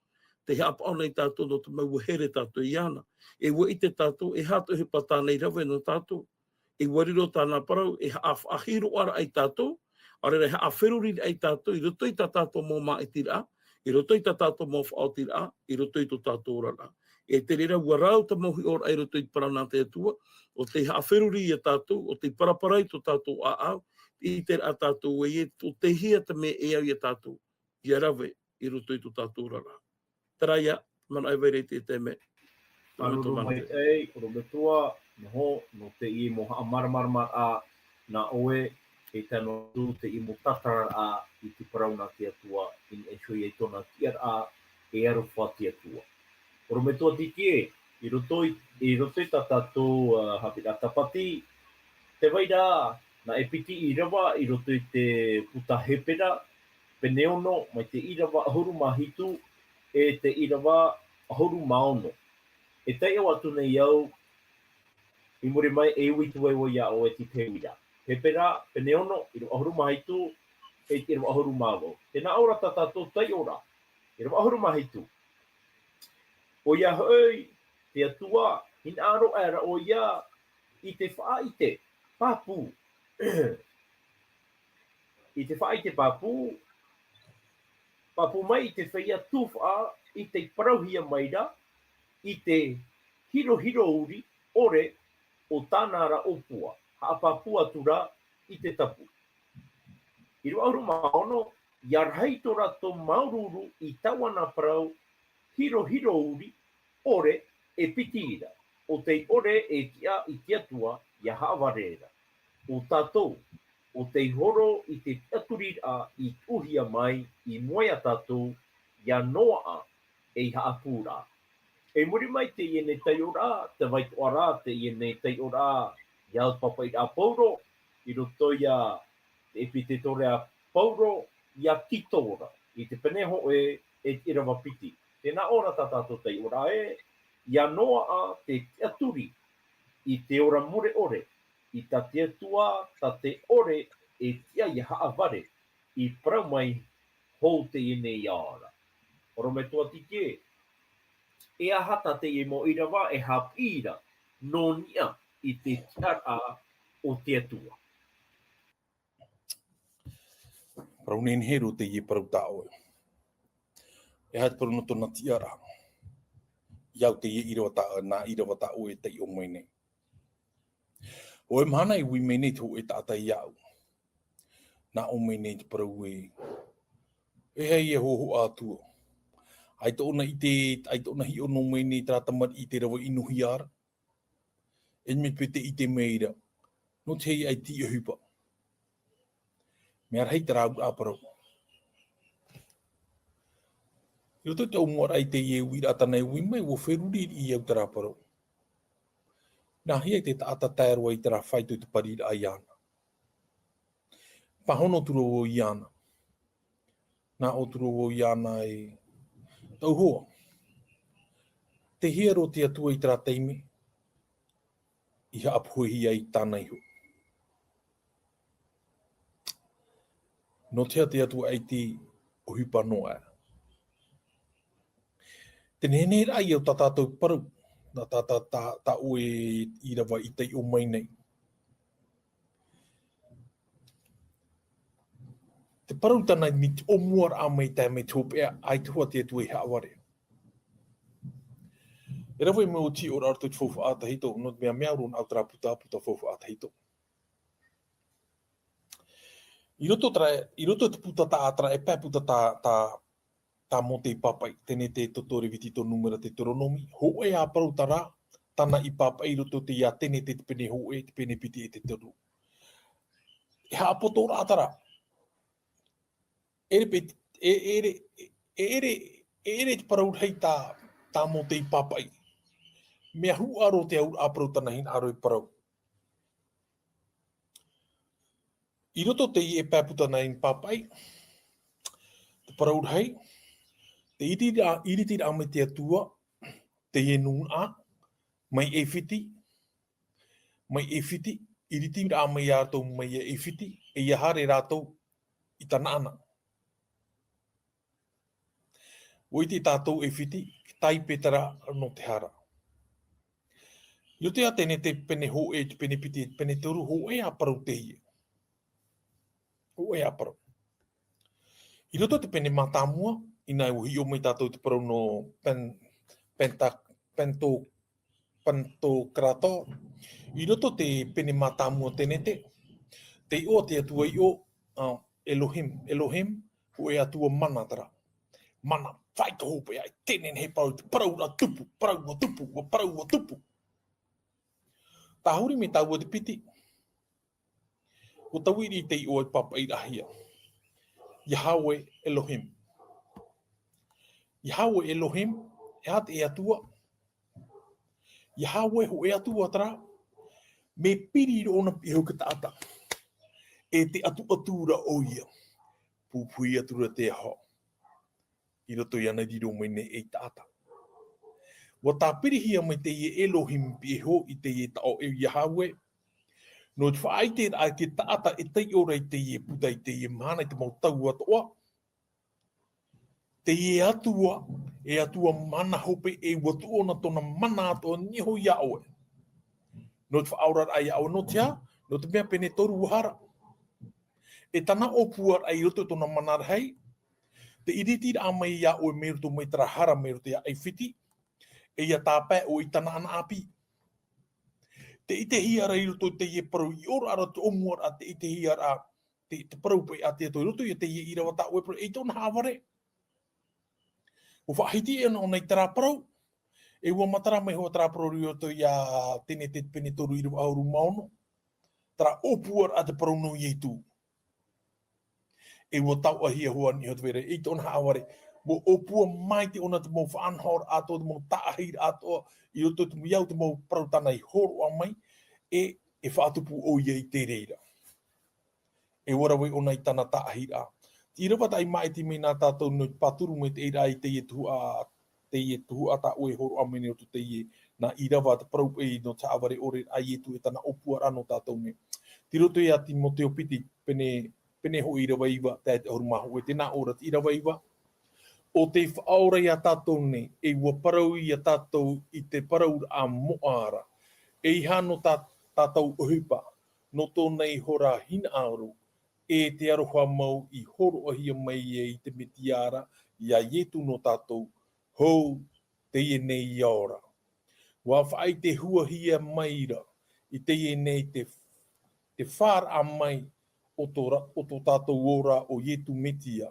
tē haʻapaʻo nei tātou nō te mea ʻua here tātou iāna. E ʻua ʻite tātou, e aha te ʻohipa tāna i rave nō tātou. E ʻua riro tāna parau, e haʻa-, faʻahiroʻaraʻa ia tātou, ʻaore rā e haʻaferuriraʻa ia tātou, i roto i tā tātou mau māʻitiraʻa, i roto i tā tātou mau faʻaotiraʻa, i roto i tō tātou oraraʻa. E te reira ʻua rau te mau hiʻoraʻa i roto i te parau nā te Atua, ʻo tei haʻaferuri ia tātou, ʻo tei paraparau i tō tātou ʻāʻau, i te reira tātou e, ʻo tei hia te mea e au ia tātou ʻia rave i roto i tō tātou oraraʻa. Terā ia, manaʻo e vai ra i te taime. Māuruuru maitaʻi, ʻorometua, noho, nō teie mau haʻamāramaramaraʻa nā ʻoe, e tae noa atu teie mau tātararaʻa i te parau nā te Atua, i niʻa iho ia i tōna tiʻaraʻa, e aroha te Atua. ʻOrometua Tiki ē, i roto i, i roto i tā tātou, ā, haʻapiʻiraʻa tāpati, tē vai ra, nā ʻEpiti ʻīrava, i roto i te puta Hepera, pene ono, mai te ʻīrava ʻahuru mā hitu, e te ʻīrava ʻahuru mā ono. E taiʻo atu nei au, i muri mai, e ui atu ai vau ia ʻoe i te peu ra. Hepera, pene ono, ʻīrava ʻahuru mā hitu, e te ʻīrava ʻahuru mā vaʻu. Tē nā ʻō ra tā tātou taiʻoraʻa, ʻīrava ʻahuru mā hitu. ʻOia hoʻi, te Atua, hinaʻaro aʻera ʻoia i te faʻaʻite pāpū. I te faʻaʻite pāpū, pāpū mai i te feiā tufaʻa i tei parauhia mai ra, i te hirohiro uri ʻore o tāna ra ʻōpua, haʻapāpū atu ra i te tapu. ʻĪrava ʻahuru mā ono, ʻia rahi tō rātou māuruuru i taua nā parau hirohiro uri ʻore e piti ra, ʻo tei ʻore e tiʻa i te Atua ʻia haʻavare ra. ʻO tātou, ʻo tei horo i te tiʻaturiraʻa i tuʻuhia mai i mua ia tātou, ʻia noaʻa ei haʻapūraʻa. I muri mai teie nei taiʻoraʻa, tē vai atoʻa ra teie nei taiʻoraʻa i te papaʻiraʻa a Pauro, i roto ia te ʻEpitetoria a Pauro ia Tito ra, i te pene hōʻē e te ʻīrava piti. Tē nā ʻō ra tā tātou taiʻoraʻa ē, ʻia noaʻa te tiʻaturi i te ora mure ʻore, i tā te Atua, tā te ʻore e tiʻa ʻia haʻavare, i parau mai hou teie nei ia ʻoe ra. ʻOrometua Tiki ē, e aha tā teie mau ʻīrava e haʻapiʻi ra nō niʻa i te tiʻaraʻa o te Atua? Parau nehenehe roa teie parau tā ʻoe. E aha te parau nō tōna tiʻaraʻa? I au teie ʻīrava tā, nā ʻīrava tā ʻoe e taiʻo mai nei. ʻO e mahana i ui mai nei te hōʻē taʻata iāʻu. Nā ʻō mai nei te parau ē, e aha ia hōhoʻa Atua? ʻAita ʻōna ʻite, ʻaita ʻōna hiʻo noa mai nei terā tamariʻi i te rave ʻinohia ra. E mea pē tē ʻite mai ra, nō te aha ʻaita i ʻohipa? Mea rahi terā auraʻa parau. I roto i te ʻōmuaraʻa i teie uiraʻa tāna e ui mai, ʻua feruri riʻi au terā parau. Nāhea te taʻata tae roa i terā faito i te pariraʻa iāna? Pāhono atu ra vau iāna. Nā ʻō atu ra vau iāna e, tauihaʻa, tei hea roa te Atua i terā taime i haʻapohehia ai tāna iho? Nō te aha te Atua ʻaita i ʻohipa noa aʻe? Te nehenehe rā ia o tā tātou parau, nā tā, tā, tā, tā ʻoe ʻīrava i taiʻo mai nei. Te parau tāna i te ʻōmuaraʻa mai tae mai te hopeʻa, ʻaita hoʻi te Atua i haʻavare. E rave mau ʻohipa ʻo rātou i te faufaʻa tahito, nō te mea mea roa nā ʻau terā puta, puta faufaʻa tahito. I roto terā, i roto i te puta tā, terā e pae puta tā, tā, tā Mōte i pāpaʻi, Tenete, Toto, Reviti, Tō Nūmera, Teuteronome, hōʻē ā parau terā, tāna i pāpaʻi i roto i teie Tenete, te pene hōʻē, te pene piti e te toru. E haʻapoto rā terā. E ʻere pē, e, e ʻere, e ʻere, e ʻere te parau rahi tā, tā Mōte i pāpaʻi. Mea huru roa te auraʻa parau tāna hinaʻaro i parau. I roto i teie pae puta nā ʻō i pāpaʻi, te parau rahi, Te ʻiritiraʻa, ʻiritiraʻa mai te Atua, teie nūnaʻa, mai ʻAifiti, mai ʻAifiti, ʻiritiraʻa mai ia rātou mai ia ʻAifiti, ʻeiaha rātou i Tanaana. ʻUa ʻite tātou ʻAifiti, te tāipe terā nō te hara. I roto ia Tenete pene hōʻē, te pene piti, pene toru, hōʻē ā parau teie. Hōʻē ā parau. I roto te pene mātāmua, ʻinaha ʻua hiʻo mai tātou te parau nō Pen-, Penta-, Pento-, Pantokrato. I roto te pene mātāmua Tenete, te iʻoa te Atua iʻo, ā, Elohim, Elohim, hōʻē Atua mana terā. Mana, faʻaitoito hopeʻa, e teie nei parau, te parau ra tupu, parau ʻua tupu, ʻua parau ʻua tupu. Tahuri mai taua te piti. ʻUa tauiri te iʻoa i pāpaʻiraʻahia. Yahweh Elohim. Yahweh Elohim, e aha te Atua? Yahweh hōʻē Atua terā, mea piri roa ʻōna i te taʻata. E te atuaturaʻa ʻoia. Pupuhi atu ra te aho. I roto i ana riro mai nei ei taʻata. ʻUa tāpirihia mai teie Elohim i pīhaʻi i teie taʻo e Yahweh. Nō te faʻaʻiteraʻa i te taʻata e taiʻo ra i teie puta i teie mahana i te mau tau atoʻa. Teie Atua, e Atua mana hope e ʻua tuʻu ʻōna tōna mana atoʻa niʻa iho iā ʻoe. Nō te faʻaoraraʻa iā ʻoe, nō te aha? Nō te mea pene toru ʻua hara. E tāna ʻōpuaraʻa i roto i tōna mana rahi, te ʻiritiraʻa mai iā ʻoe mai roto mai terā hara mai roto ia ʻAifiti, ʻeiaha tāpae ʻoe i Tanaana ʻāpī. Te ʻitehia ra i roto i teie parau i ora ra te ʻōmuaraʻa, te ʻitehia ra te, te parau paʻi a te Atua i roto ia teie ʻīrava tā ʻoe parau, ʻeita ʻōna haʻavare. ʻUa faʻahiti ʻōna, ʻōna i terā parau, e ʻua matara mai hoʻi terā parau i roto ia Tenete pene toru ʻīrava ʻahuru mā ono. Terā ʻōpuaraʻa te parau nō Ietu. E ʻua taoʻahia hoʻi ʻoia i te fare, ʻeita ʻōna haʻavare. ʻUa ʻōpua maite ʻōna te mau faʻanahoraʻa atoʻa, te mau taʻahiraʻa atoʻa, i roto i te mau, i au te mau parau tāna i hōroʻa mai, e, e faʻatupu ʻoia i te reira. E ʻua rave ʻōna i tāna taʻahiraʻa. Te ʻīrava tāʻu i maʻiti mai nā tātou nō te pāturu mai te ʻīrava i teie tuhaʻa, teie tuhaʻa tā ʻoe e hōroʻa mai nei i roto teie nā ʻīrava te parau paʻi nō te haʻavare ʻore a Ietu e tāna ʻōpuaraʻa nō tātou nei. Tei roto ia Timoteo piti, pene, pene hōʻē ʻīrava iva, tae te ʻahuru mā hōʻē, tē nā ʻō ra te ʻīrava iva. ʻO tei faʻaora ia tātou nei, e ʻua parau ia tātou i te parauraʻa moʻa ra. ʻEiaha nō tā, tātou ʻohipa, nō tōna ihora hinaʻaro, e te aroha mau i hōroʻahia mai ai te Metia ra, ia Ietu nō tātou, hou teie nei ia ora. ʻUa faʻaʻitehuahia mai ra, i teie nei te, te fāraʻa mai o tō ra-, o tō tātou ora ʻo Ietu Metia.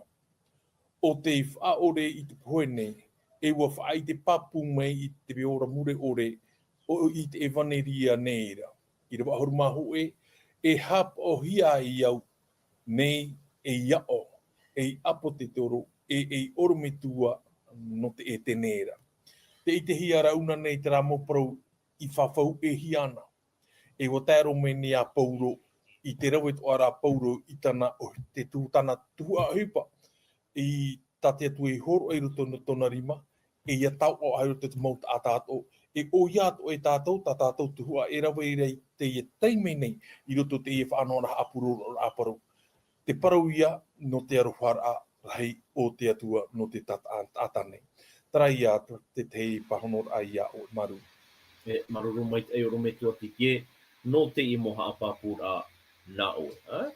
ʻO tei faʻaʻore i te pohe nei, e ʻua faʻaʻite pāpū mai i te ora mure ʻore, ʻo i te ʻevaneria nei ra. ʻĪrava ʻahuru mā hōʻē, e haʻapaʻohia ai au nei ei aʻo, ei ʻāpōtetoro, e ei ʻorometua nō te ʻētene ra. Tē ʻitehia ra ʻōna nei terā mau parau i fafau-ʻē-hia ana. E ʻua tae roa mai nei a Pauro, i te rave atoʻa ra a Pauro i tāna ʻo-, te tū-, tāna tuhaʻa ʻohipa, i tā te Atua i hōroʻa i roto i tōna rima, e ʻia taoʻa ai i roto i te mau taʻata atoʻa, e ʻoia atoʻa e tātou, tā tātou tuhaʻa e rave ra i teie taime nei, i roto i teie faʻanahoraʻa haʻapuroroʻa a Pauro. Te parau ia nō te aroharaʻa rahi o te Atua nō te taʻata, taʻata nei. Terā ia te, te, te pāhonoraʻa ia ʻoe, māuruuru. E, māuruuru maitaʻi ʻorometua Titie, nō teie mau haʻapāpūraʻa nā ʻoe, ā?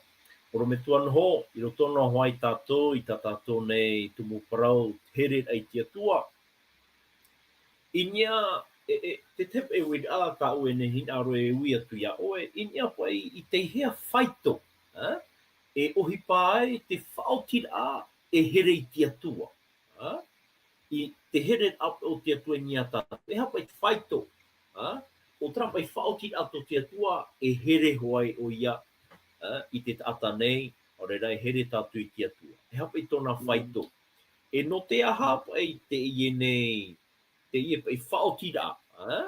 ʻOrometua noa, i roto noa hoʻi tātou, i tā tātou nei tumu parau, here i te Atua. I niʻa, e, e, te, te, e uiraʻa tā ʻoe nei hinaʻaro e ui atu iā ʻoe, i niʻa paʻi i te hea faito, ā? E ʻohipa ai te faʻaotiraʻa e here i te Atua, ā? I te here o te Atua i niʻa tātou. E aha paʻi te faito, ā? ʻO terā paʻi faʻaotiraʻa tō te Atua, e here hoʻi ʻoia, ā, i te taʻata nei, ʻaore rā e here tātou i te Atua. E aha paʻi tōna faito. E nō te aha paʻi teie nei, teie paʻi faʻaotiraʻa, ā?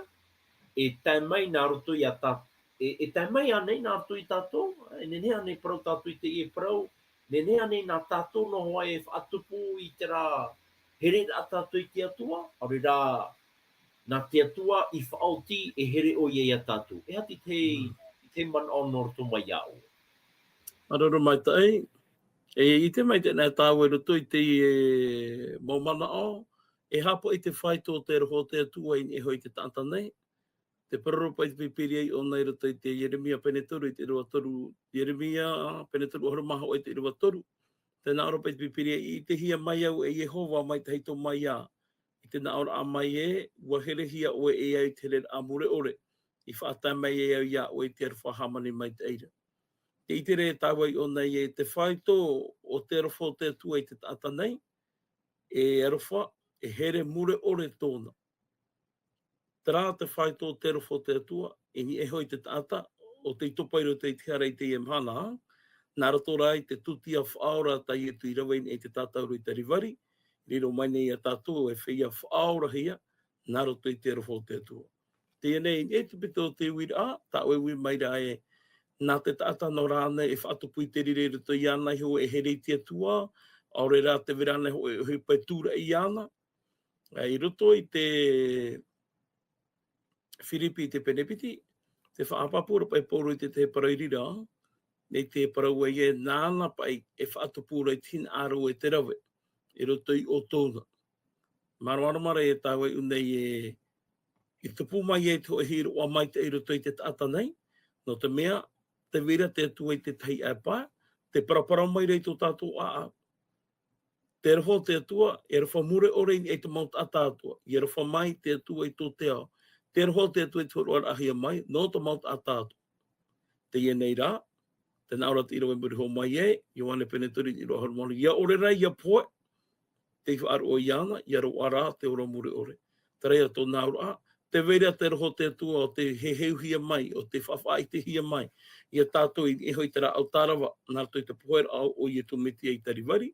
E tae mai nā roto ia tā-, e, e tae mai ānei nā roto ia tātou, ā? E nehenehe ānei parau tātou i teie parau, nehenehe ānei nā tātou noa hoʻi e faʻatupu i terā, Here rā tātou i te Atua, ʻaore rā, nā te Atua i faʻaoti e here ʻoia iā tātou. E aha te, te, te manaʻo nō roto mai iā ʻoe? Māuruuru maitaʻi, e ʻite mai teie nei tāua i roto i te, e, mau manaʻo, e haʻapaʻo i te faito o te aroha o te Atua i niʻa iho i te taʻata nei. Te parau paʻi te Pīpīria iʻō nei i roto i te Ieremia pene toru i te ʻīrava toru, Ieremia pene toru ʻahuru mā hōʻē i te ʻīrava toru. Tē nā ʻō ra paʻi te Pīpīria, i ʻitehia mai au e Iehova mai te tahito mai ā, i te nā ʻōraʻa mai ē, ʻua herehia ʻoe e au i te hereraʻa mure ʻore, i faʻatae mai e au iā ʻoe i te aroha hāmani maitaʻi ra. Tē ʻite ra tāua iʻō nei ē, te faito o te aroha o te Atua i te taʻata nei, e aroha, e here mure ʻore tōna. Terā te faito o te aroha o te Atua, i niʻa iho i te taʻata, ʻo tei topa i roto i te hara i teie mahana, nā roto rā i te tūtia faʻaora tā Ietu i rave i niʻa i te tātauro i Kalivari, riro mai nei iā tātou e feiā faʻaorahia, nā roto i te aroha o te Atua. Teie nei, i te pito o te uiraʻa, tā ʻoe e ui mai ra ē, nā te taʻata noa rānei e faʻatupu i te riro i roto iāna iho e here i te Atua, ʻaore rā tē vai ra ānei hōʻē ʻohipa e tūraʻi iāna, ā, i roto i te Firipi i te pene piti, tē faʻapāpū ra paʻi Pauro i te tahi parau i reira, nei te parau ē, nāna paʻi e faʻatupu ra i te hinaʻaro e te rave, i roto i ʻō tōna. Māramarama ra e tāua iʻō nei ē, i tupu mai ai te hōʻē hīroʻa maitaʻi i roto i te taʻata nei, nō te mea, tē vai ra te Atua i te tahi ʻāpae, tē paraparau mai ra i tō tātou ʻāʻau. Te aroha o te Atua, e aroha mure ʻore i niʻa i te mau taʻata atoʻa, e aroha mai te Atua i tō te ao. Te aroha o te Atua i te hōroʻaraʻahia mai, nō te mau taʻata atoʻa. Teie nei rā, tē nā ʻō ra te ʻīrava i muri iho mai ē, Ioane pene toru i te ʻīrava ʻahuru mā ono, ʻia ʻore rā ʻia pohe, tei faʻaroʻo iāna, ʻia roaʻa rā te ora mure ʻore. Terā ia tōna auraʻa, tē vai ra te aroha o te Atua ʻo tē heheuhia mai, ʻo tē faʻaʻitehia mai, iā tātou i niʻa iho i terā ʻau tārava, nā roto i te poheraʻa o Ietu Metia i Kalivari.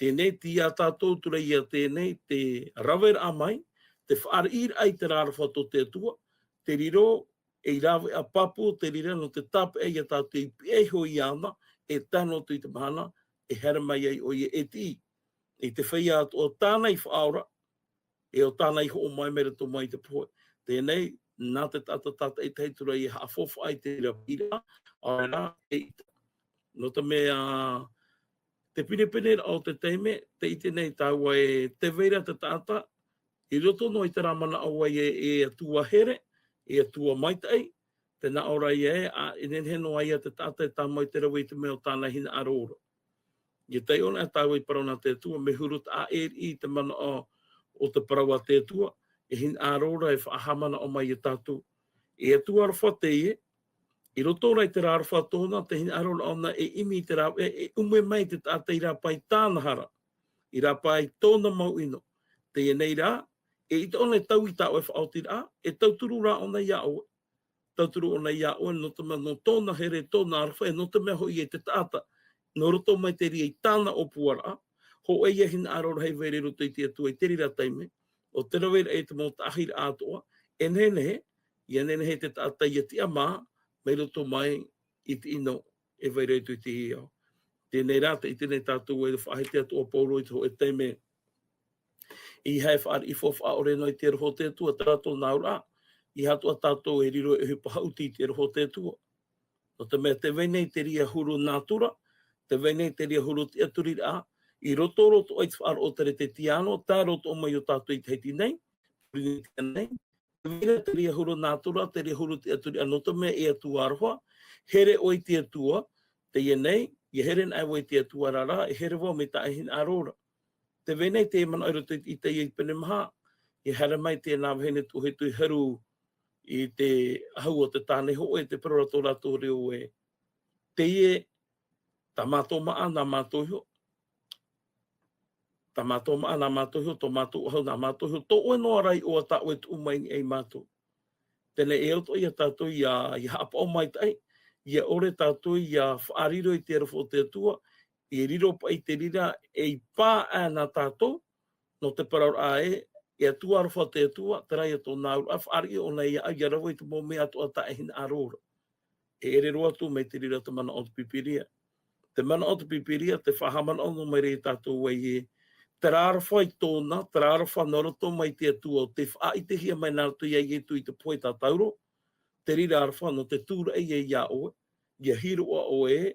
Teie nei, tei iā tātou atu ra ia teie nei, te raveraʻa mai, te fāriʻiraʻa i terā aroha tō te Atua, te riro, ei rāveʻa pāpū o te reira nō te tāpeʻa iā tātou i pihaʻi iho iāna, e tae noa atu i te mahana, e haere mai ai ʻoia e tiʻi. I te feiā atoʻa tāna i faʻaora, e ʻo tāna i hoʻo mai mai roto mai i te pohe. Teie nei, nā te taʻata tātaʻitahi atu ra ʻia haʻafaufaʻa i te reira piʻiraʻa, ʻaore rā, e ʻita. Nō te mea, te pinepineʻraʻa o te taime, tē ʻite nei tāua ē, tē vai ra te taʻata, i roto noa i terā manaʻo ē, e Atua here, e Atua maitaʻi, tē nā ʻō ra ē, ā, e nehenehe noa ia te taʻata e tāmau i te rave i te mea ʻo tāna hinaʻaro ra. ʻIa taiʻo anaʻe tāua i parau nā te Atua, mea huru taʻa ʻē riʻi te manaʻo o te parau a te Atua, e hinaʻaro ra e faʻahaʻamanaʻo mai iā tātou. E Atua aroha teie, i roto rā i terā aroha tōna, te hinaʻaro ra ʻōna e ʻimi i te rāveʻa, e ʻume mai te taʻata i rāpae i tāna hara, i rāpae i tōna mau ʻino. Teie nei rā, e ʻita ʻōna e taui i tā ʻoe faʻaotiraʻa, e tauturu rā ʻōna iā ʻoe. Tauturu ʻōna iā ʻoe, nō te mea nō tōna here, tōna aroha, e nō te mea hoʻi e te taʻata, nō roto mai te reira i tāna ʻōpuaraʻa, hōʻē ia hinaʻaro rahi e vai ra i roto i te Atua i te reira taime, ʻo te raveraʻa i te mau taʻahiraʻa atoʻa, e nehenehe, ʻia nehenehe te taʻata ʻia tiʻamā, mai roto mai i te ʻino e vai ra i roto i te ao. Teie nei rā, tē ʻite nei tātou e faʻahiti atu ʻo Pauro i te hōʻē taime, ʻeiaha e fāriʻi faufaʻa ʻore noa i te aroha o te Atua, terā tōna auraʻa, ʻeiaha atoʻa tātou e riro e ʻohipa haʻuti i te aroha o te Atua. Nō te mea tē vai nei te reira huru nātura, tē vai nei te reira huru tiʻaturiraʻa, i roto, roto i te faʻaroʻo o te Kerisetiano, tae roa atoʻa mai iō tātou i Tahiti nei, Pōrīnetia nei, tē vai ra te reira huru nātura, te reira huru tiʻaturiraʻa, nō te mea e Atua aroha, here ʻoe i te Atua, teie nei, ʻia here anaʻe vau i te Atua, ʻaore rā, e here vau mai tā ʻoe hinaʻaro ra. Tē vai nei te manaʻo i roto i te Isaia pene maha, ʻia haere mai teie nā vahine tuʻu hei tuʻu haru i te ʻahu o te tāne hōʻē, tē parau ra tō rātou reo ē, teie, tā mātou māʻa, nā mātou iho, tā mātou māʻa, nā mātou iho, tō mātou ʻahu, nā mātou iho, tō ʻoe noa ra iʻoa tā ʻoe tuʻu mai i niʻa ia mātou. Teie nei e au atoʻa ia tātou ʻia, ʻia haʻapaʻo maitaʻi, ʻia ʻore tātou ʻia faʻariro i te aroha o te Atua, e riro paʻi te reira ei pāʻā nā tātou, nō te parauraʻa ē, e Atua aroha te Atua, terā ia tōna auraʻa, fāriʻi ʻōna iāʻu ʻia rave i te mau mea atoʻa tā ʻoe hinaʻaro ra. E ʻere roa atu mai te reira te manaʻo o te Pīpīria. Te manaʻo o te Pīpīria, tē faʻahaʻamanaʻo noa mai ra ia tātou ē, Terā aroha i tōna, terā aroha nō roto mai te Atua, ʻo tē faʻaʻitehia mai nā roto ia Ietu i te pohe tātauro, te reira aroha nō te tūraʻi ia iā ʻoe, ʻia hiroʻa ʻoe,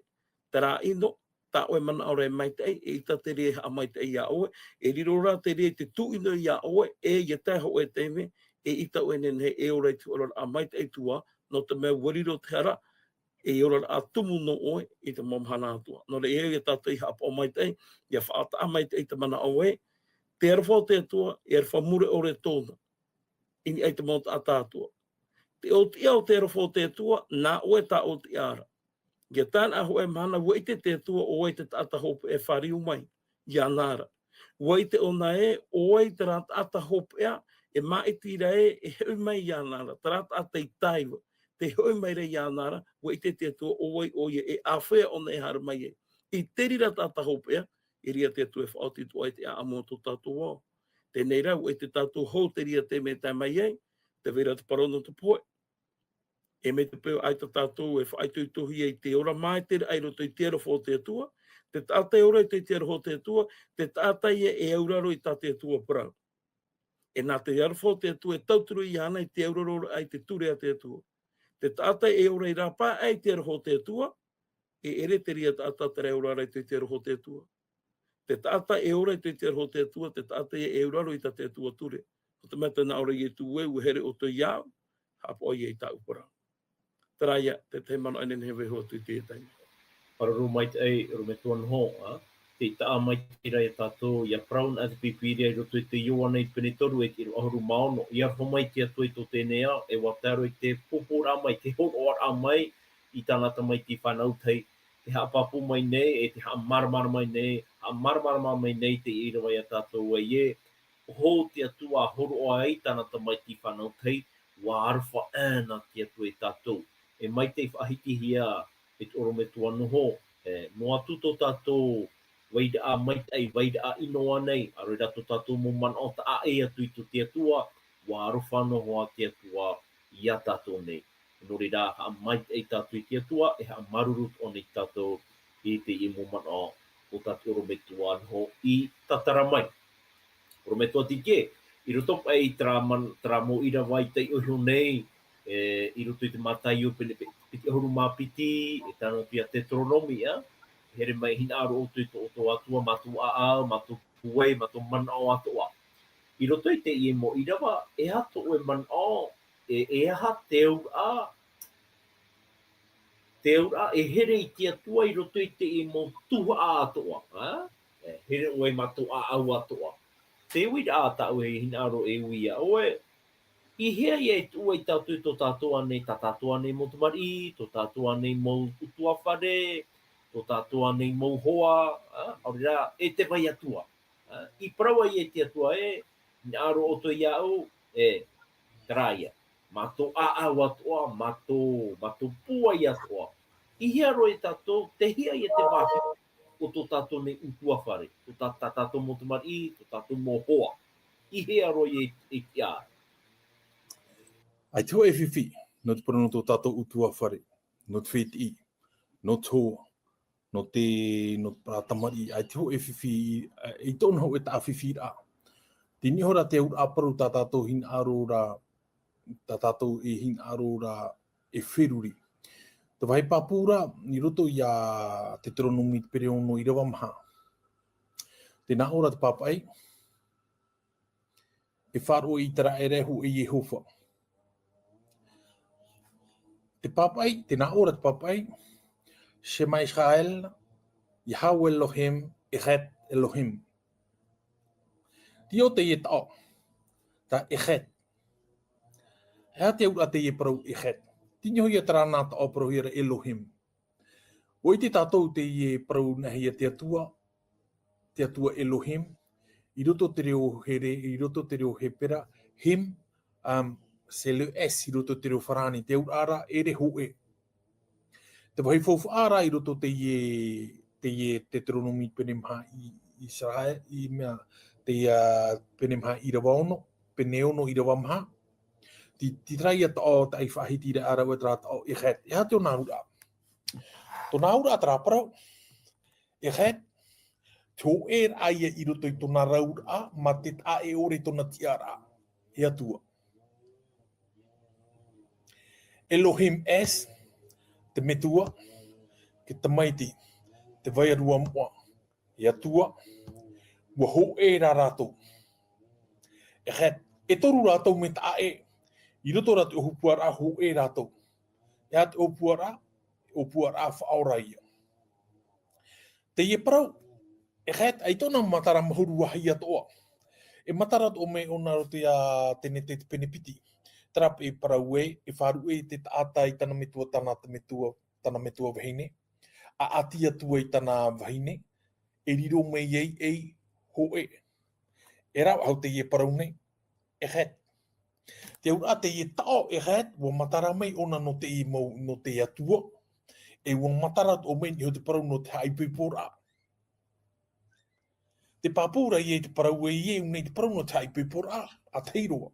terā ʻino, tā ʻoe manaʻo ra e maitaʻi, eʻita te reira e haʻamaitaʻi iā ʻoe, e riro rā te reira i te tūʻino iā ʻoe, e ʻia tae hōʻē taime, eʻita ʻoe nehenehe e ora i te oraraʻa maitaʻi atu ā, nō te mea ʻua riro te hara, e oraraʻa tumu nō ʻoe i te mau mahana atoʻa. Nō reira, ia tātou ʻia haʻapaʻo maitaʻi, ʻia faʻataʻa maitaʻi te manaʻo ē, te aroha o te Atua, e aroha mure ʻore tōna. I niʻa i te mau taʻata atoʻa. Te ʻōtiʻa o te aroha o te Atua, nā ʻoe tā ʻōtiʻa ra. ʻIa tae noa hōʻē mahana, ʻua ʻite te Atua ʻo vai te taʻata hopeʻa e fāriu mai iāna ra. ʻUa ʻite ʻōna ē, ʻo vai terā taʻata hopeʻa, e māʻiti ra ē, e hoʻi mai iāna ra. Terā taʻata i taiva, tē hoʻi mai ra iāna ra, ʻua ʻite te Atua ʻo vai ʻoia, e āfea ʻōna e haere mai ai. I te reira taʻata hopeʻa, i reira te Atua e faʻaoti atu ai te ʻāʻamu o tō tātou ao. Teie rā, ʻua ʻite tātou hou te reira taime e tae mai ai, tē vai ra te parau nō te pohe. E mai te peu ʻaita tātou e faʻaitoitohia i te ora māʻitiraʻa i roto i te aroha o te Atua, te taʻata e ora i roto i te aroha o te Atua, te taʻata ia e auraro i tā te Atua parau. E nā te aroha o te Atua e tauturu iāna i te auraro i te ture a te Atua. Te taʻata e ora i rāpae i te aroha o te Atua, e ʻere te reira taʻata terā e ora ra i roto i te aroha o te Atua. Te taʻata e ora i roto i te aroha o te Atua, te taʻata ia e auraro i tā te Atua ture. Nō te mea tē nā ʻō ra Ietu ē, ʻua here ʻoutou iāʻu, haʻapaʻo ia i tāʻu parau. Terā ia, te tahi manaʻo e nehenehe e vaiiho atu i teie taime. Parau maitaʻi, ʻorometua Noho, ā, tē taʻa mai te reira ia tātou, ʻia parau na te Pīpīria i roto i te Ioane i te pene toru e te ʻīrava ʻahuru mā ono, ʻia aroha mai te Atua i tō teie nei ao, e ʻua tae roa i te pūpūraʻa mai, te hōroʻaraʻa mai, i tāna tamaiti fānau tahi, tē haʻapāpū mai nei, e tē haʻamāramarama mai nei, haʻamāramarama mai nei te ʻīrava ia tātou ē, ʻo hou te Atua hōroʻa ai tāna tamaiti fānau tahi, ʻua aroha ʻana te Atua ia tātou. E maitaʻi faʻahitihia e te ʻorometua Noho, e, noa atu tō tātou vairaʻa maitaʻi, vairaʻa ʻino ānei, ʻaore rā tō tātou mau manaʻo taʻa ʻē atu i tō te Atua, ʻua aroha noa te Atua ia tātou nei. Nō reira, haʻamaitaʻi tātou i te Atua, e haʻamāuruuru atoʻa nei tātou i teie mau manaʻo o tā te ʻorometua Noho i tātara mai. ʻOrometua Tike, i roto paʻi i terā man-, terā mau ʻīrava i taiʻo iho nei, e, i roto i te Mātaio pene pe-, piti ʻahuru mā piti, e tae noa atu ia Teuteronome, ā, here mai hinaʻaro ʻoutou i tō, tō ʻoutou Atua, mā tō ʻāʻau, mā tō pūai, mā tō manaʻo atoʻa. I roto i teie mau ʻīrava, e aha tō ʻoe manaʻo, e, e aha te auraʻa, te auraʻa e here i te Atua i roto i teie mau tuhaʻa atoʻa, ā? E here ʻoe mā tō ʻāʻau atoʻa. Te uiraʻa tāʻu e hinaʻaro e ui iā ʻoe, i hea ia e tuʻu ai tātou i tō tātou ānei, tā tātou ānei mau tamariʻi, tō tātou ānei mau ʻutuāfare, tō tātou ānei mau hoa, ā? ʻAore rā, e te vai atu ā. Ā, i parau ai e te Atua ē, hinaʻaro ʻoutou iāʻu, e, terā ia. Mā tō ʻāʻau atoʻa, mā tō, mā tō pūai atoʻa. I hea roa ia tātou, tei hea ia te vāhi o tō tātou nei ʻutuāfare, tō tā, tā tātou mau tamariʻi, tō tātou mau hoa. I hea roa ia i, i te ʻā. ʻAita hōʻē fifi, nō te parau nō tō tātou ʻutuāfare, nō te fētiʻi, nō te hoa, nō te, nō te parau tamariʻi, ʻaita hōʻē fifi, i, i tōna hōʻē taʻa fifiraʻa. Tei niʻa iho ra te auraʻa parau tā tātou hinaʻaro ra, tā tātou e hinaʻaro ra e feruri. Te vāhi pāpū ra, i roto ia Teuteronome te pene ono ʻīrava maha. Tē nā ʻō ra te pāpaʻi, e faʻaroʻo ʻĪteraʻera e hōʻē Iehova. Te pāpaʻi, tē nā ʻō ra te pāpaʻi, Shema Israel, Yahweh Elohim, Echad Elohim. Tei ʻō teie taʻo, tā Echad. E aha te auraʻa teie parau Echad? Tei niʻa iho ia terā nā taʻo parauhia ra Elohim. ʻUa ʻite tātou teie parau nā hea te Atua, te Atua Elohim, i roto te reo Here-, i roto te reo Hepera, Him, um, c'est le S i roto te reo Farāni, te auraʻa ra, ʻere hōʻē. Te vāhi faufaʻa ra i roto teie, teie Teuteronome pene maha i, Israel, i mea, teie, ā, pene maha ʻīrava ono, pene ono ʻīrava maha. Tei, tei terā ia taʻo, taʻi faʻahitiraʻa ra ʻoe terā taʻo, Echad. E aha tōna auraʻa? Tōna auraʻa terā parau, Echad, Te hōʻē raʻa ia i roto i tōna rauraʻa, mā te taʻa e ʻore tōna tiʻaraʻa. E Atua. Elohim S, te Metua, te Tamaiti, te Vaiarua moʻa, e Atua, ʻua hōʻē rā rātou. E Heth, e toru rātou mea taʻa ʻē, i roto rā te ʻōpuaraʻa hōʻē rātou. E aha te ʻōpuaraʻa, ʻōpuaraʻa faʻaora ia. Teie parau, e Heth, ʻaita ʻōna matara mahuru vāhi atoʻa. E matara atoʻa mai ʻōna roto ia Tenete te pene piti. Terā paʻi parau ē, e faʻaruʻe te taʻata i tana metua, tana te metua, tana metua vahine. ʻAʻati atu ai tana vahine, e riro mai ai ei hōʻē. E rave faʻahou teie parau nei, e Heth. Te auraʻa teie taʻo, e Heth, ʻua matara mai ʻōna nō te mau, nō te Atua, e ʻua matara atoʻa mai i niʻa i te parau nō te haʻaipoiporaʻa. Te pāpū ra ia i te parau ē, e ʻua nei te parau nō te haʻaipoiporaʻa, ʻa tahi roa.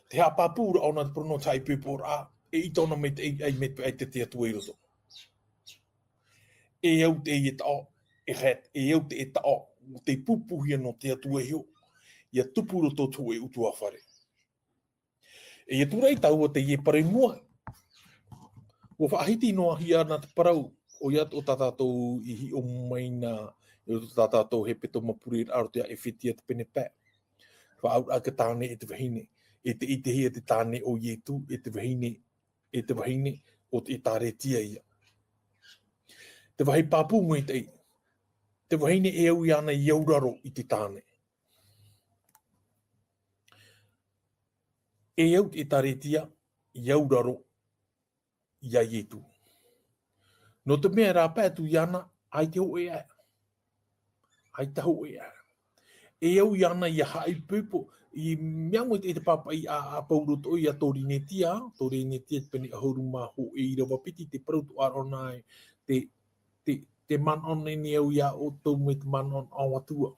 Te haʻapāpū ra ʻōna te parau nō te haʻaipoiporaʻa, e ʻite ʻōna mai te, ai, ai mai te, ai te, te Atua i roto. E au teie taʻo, e Heth, e au teie taʻo, ʻo tei pupuhia nō te Atua iho, ʻia tupu roto te hōʻē ʻutuāfare. E ʻia tūraʻi tāua teie parau i mua. ʻUa faʻahiti noa hia ana te parau, ʻoia atoʻa tā tātou i hiʻo mai na, i roto tā tātou hepetoma pureraʻa roto ia Efetia te pene pae. Faʻaauraʻa te tāne e te vahine, e te, ʻitehia te tāne ʻo Ietu, e te vahine, e te vahine, ʻo te ʻĒtārētia ia. Te vāhi pāpū maitaʻi, te vahine e au iāna i auraro i te tāne. E au te ʻĒtārētia, i auraro, ia Ietu. Nō te mea rā pae atu iāna, ʻaita hōʻē aʻe. ʻAita hōʻē aʻe. E au iāna ʻia haʻaipoipo, i mea mau i te, i te pāpaʻi a, a Pauro atoʻa ia Torinetia, Torinetia te pene ʻahuru mā hōʻē ʻīrava piti, te parau atoʻa ra ʻōna e, te, te, te manaʻo nei au ia ʻoutou mai te manaʻo o te Atua.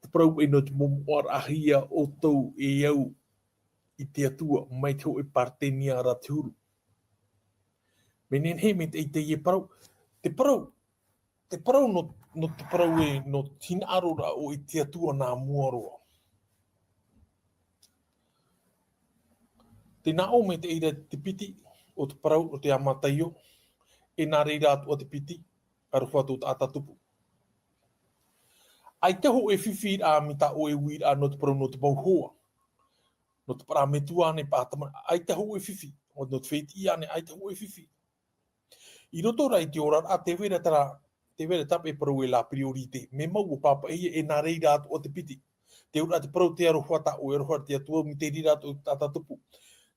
Te parau ē nō te momoʻaraʻahia ʻoutou e au i te Atua, mai te hōʻē Paretenia ra te huru. Mea nehenehe mai te, i teie parau, te parau, te parau nō, nō te parau ē, nō te hinaʻaro ra ʻo i te Atua nā mua roa. Tē nā ʻō mai te ʻīrava te piti, o te parau, o te Mataio, e nā reira atoʻa te piti, aroha tō taʻata tupu. ʻAita hōʻē fifi ra, mai tā ʻoe uiraʻa nō te parau nō te mau hoa. Nō te parametua ānei, pātama, ʻaita hōʻē fifi, nō te fētiʻi ānei, ʻaita hōʻē fifi. I roto rā i te oraraʻa, tē vai ra terā, tē vai ra tāpaʻo parau ē la priorité. Mea mau ʻua pāpaʻihia e nā reira atoʻa te piti. Te auraʻa te parau te aroha tā ʻoe, aroha te Atua, mai te reira atoʻa tā taʻata tupu.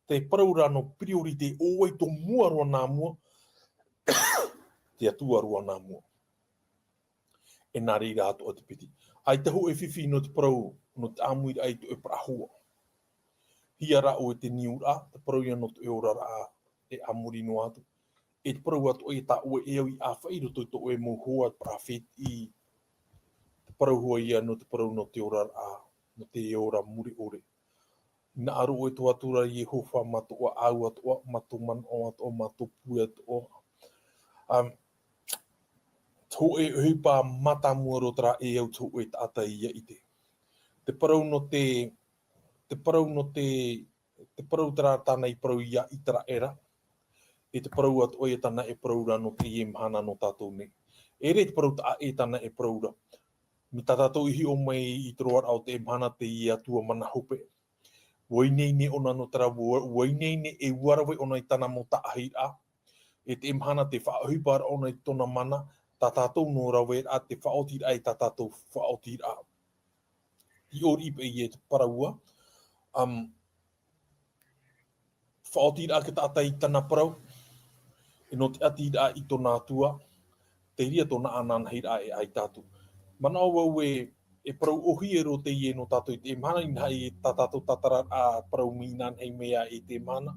Te parau ra nō priorité, ʻo vai tō mua roa nā mua, te Atua roa nā mua. E nā reira atoʻa te piti. ʻAita hōʻē fifi nō te parau, nō te ʻāmuiraʻa i tō ʻoe parau hoa. Hia rā ʻoe te niuraʻa, te parau ia nō tō ʻoe oraraʻa e a muri noa atu. E te parau atoʻa ia tā ʻoe e au i ʻāfaʻi i roto i tō ʻoe mau hoa, te parau fētiʻi, te parau hoʻi ia nō te parau nō te oraraʻa, nō te ora mure ʻore. Hinaʻaro ʻoe i tō Atua ra Iehova mā tō ʻoe ʻāʻau atoʻa, mā tō manaʻo atoʻa, mā tō pūai atoʻa. Um, te hōʻē ʻohipa mātāmua roa terā e au te hōʻē taʻata ʻia ʻite. Te parau nō te, te parau nō te, te parau terā tāna i parau ia Iteraera, e te parau atoʻa ia tāna e parau ra nō teie mahana nō tātou nei. E ʻere te parau taʻa ʻē tāna e parau ra. Mai tā tātou i hiʻo mai i te roaraʻa o te mahana, teie Atua mana hope. ʻUa ineine ʻōna nō terā, ʻua, ʻua ineine e ʻua rave ʻōna i tāna mau taʻahiraʻa. E te mahana tē faʻaʻohipa ra ʻōna i tōna mana, tā tātou noa rāveʻa te faʻaotiraʻa i tā tātou faʻaotiraʻa. I ʻō riʻi paʻi e te parau ā, um, faʻaotiraʻa te taʻata i tāna parau, e nō te ʻatiraʻa i tōna Atua, te reira tōna ananahiraʻa e ʻaita atu. Manaʻo vau ē, e parau ʻōhie roa teie nō tātou i te mahana, inaha i tā tātou tātararaʻa parau mai inanahi mai ā i te mahana,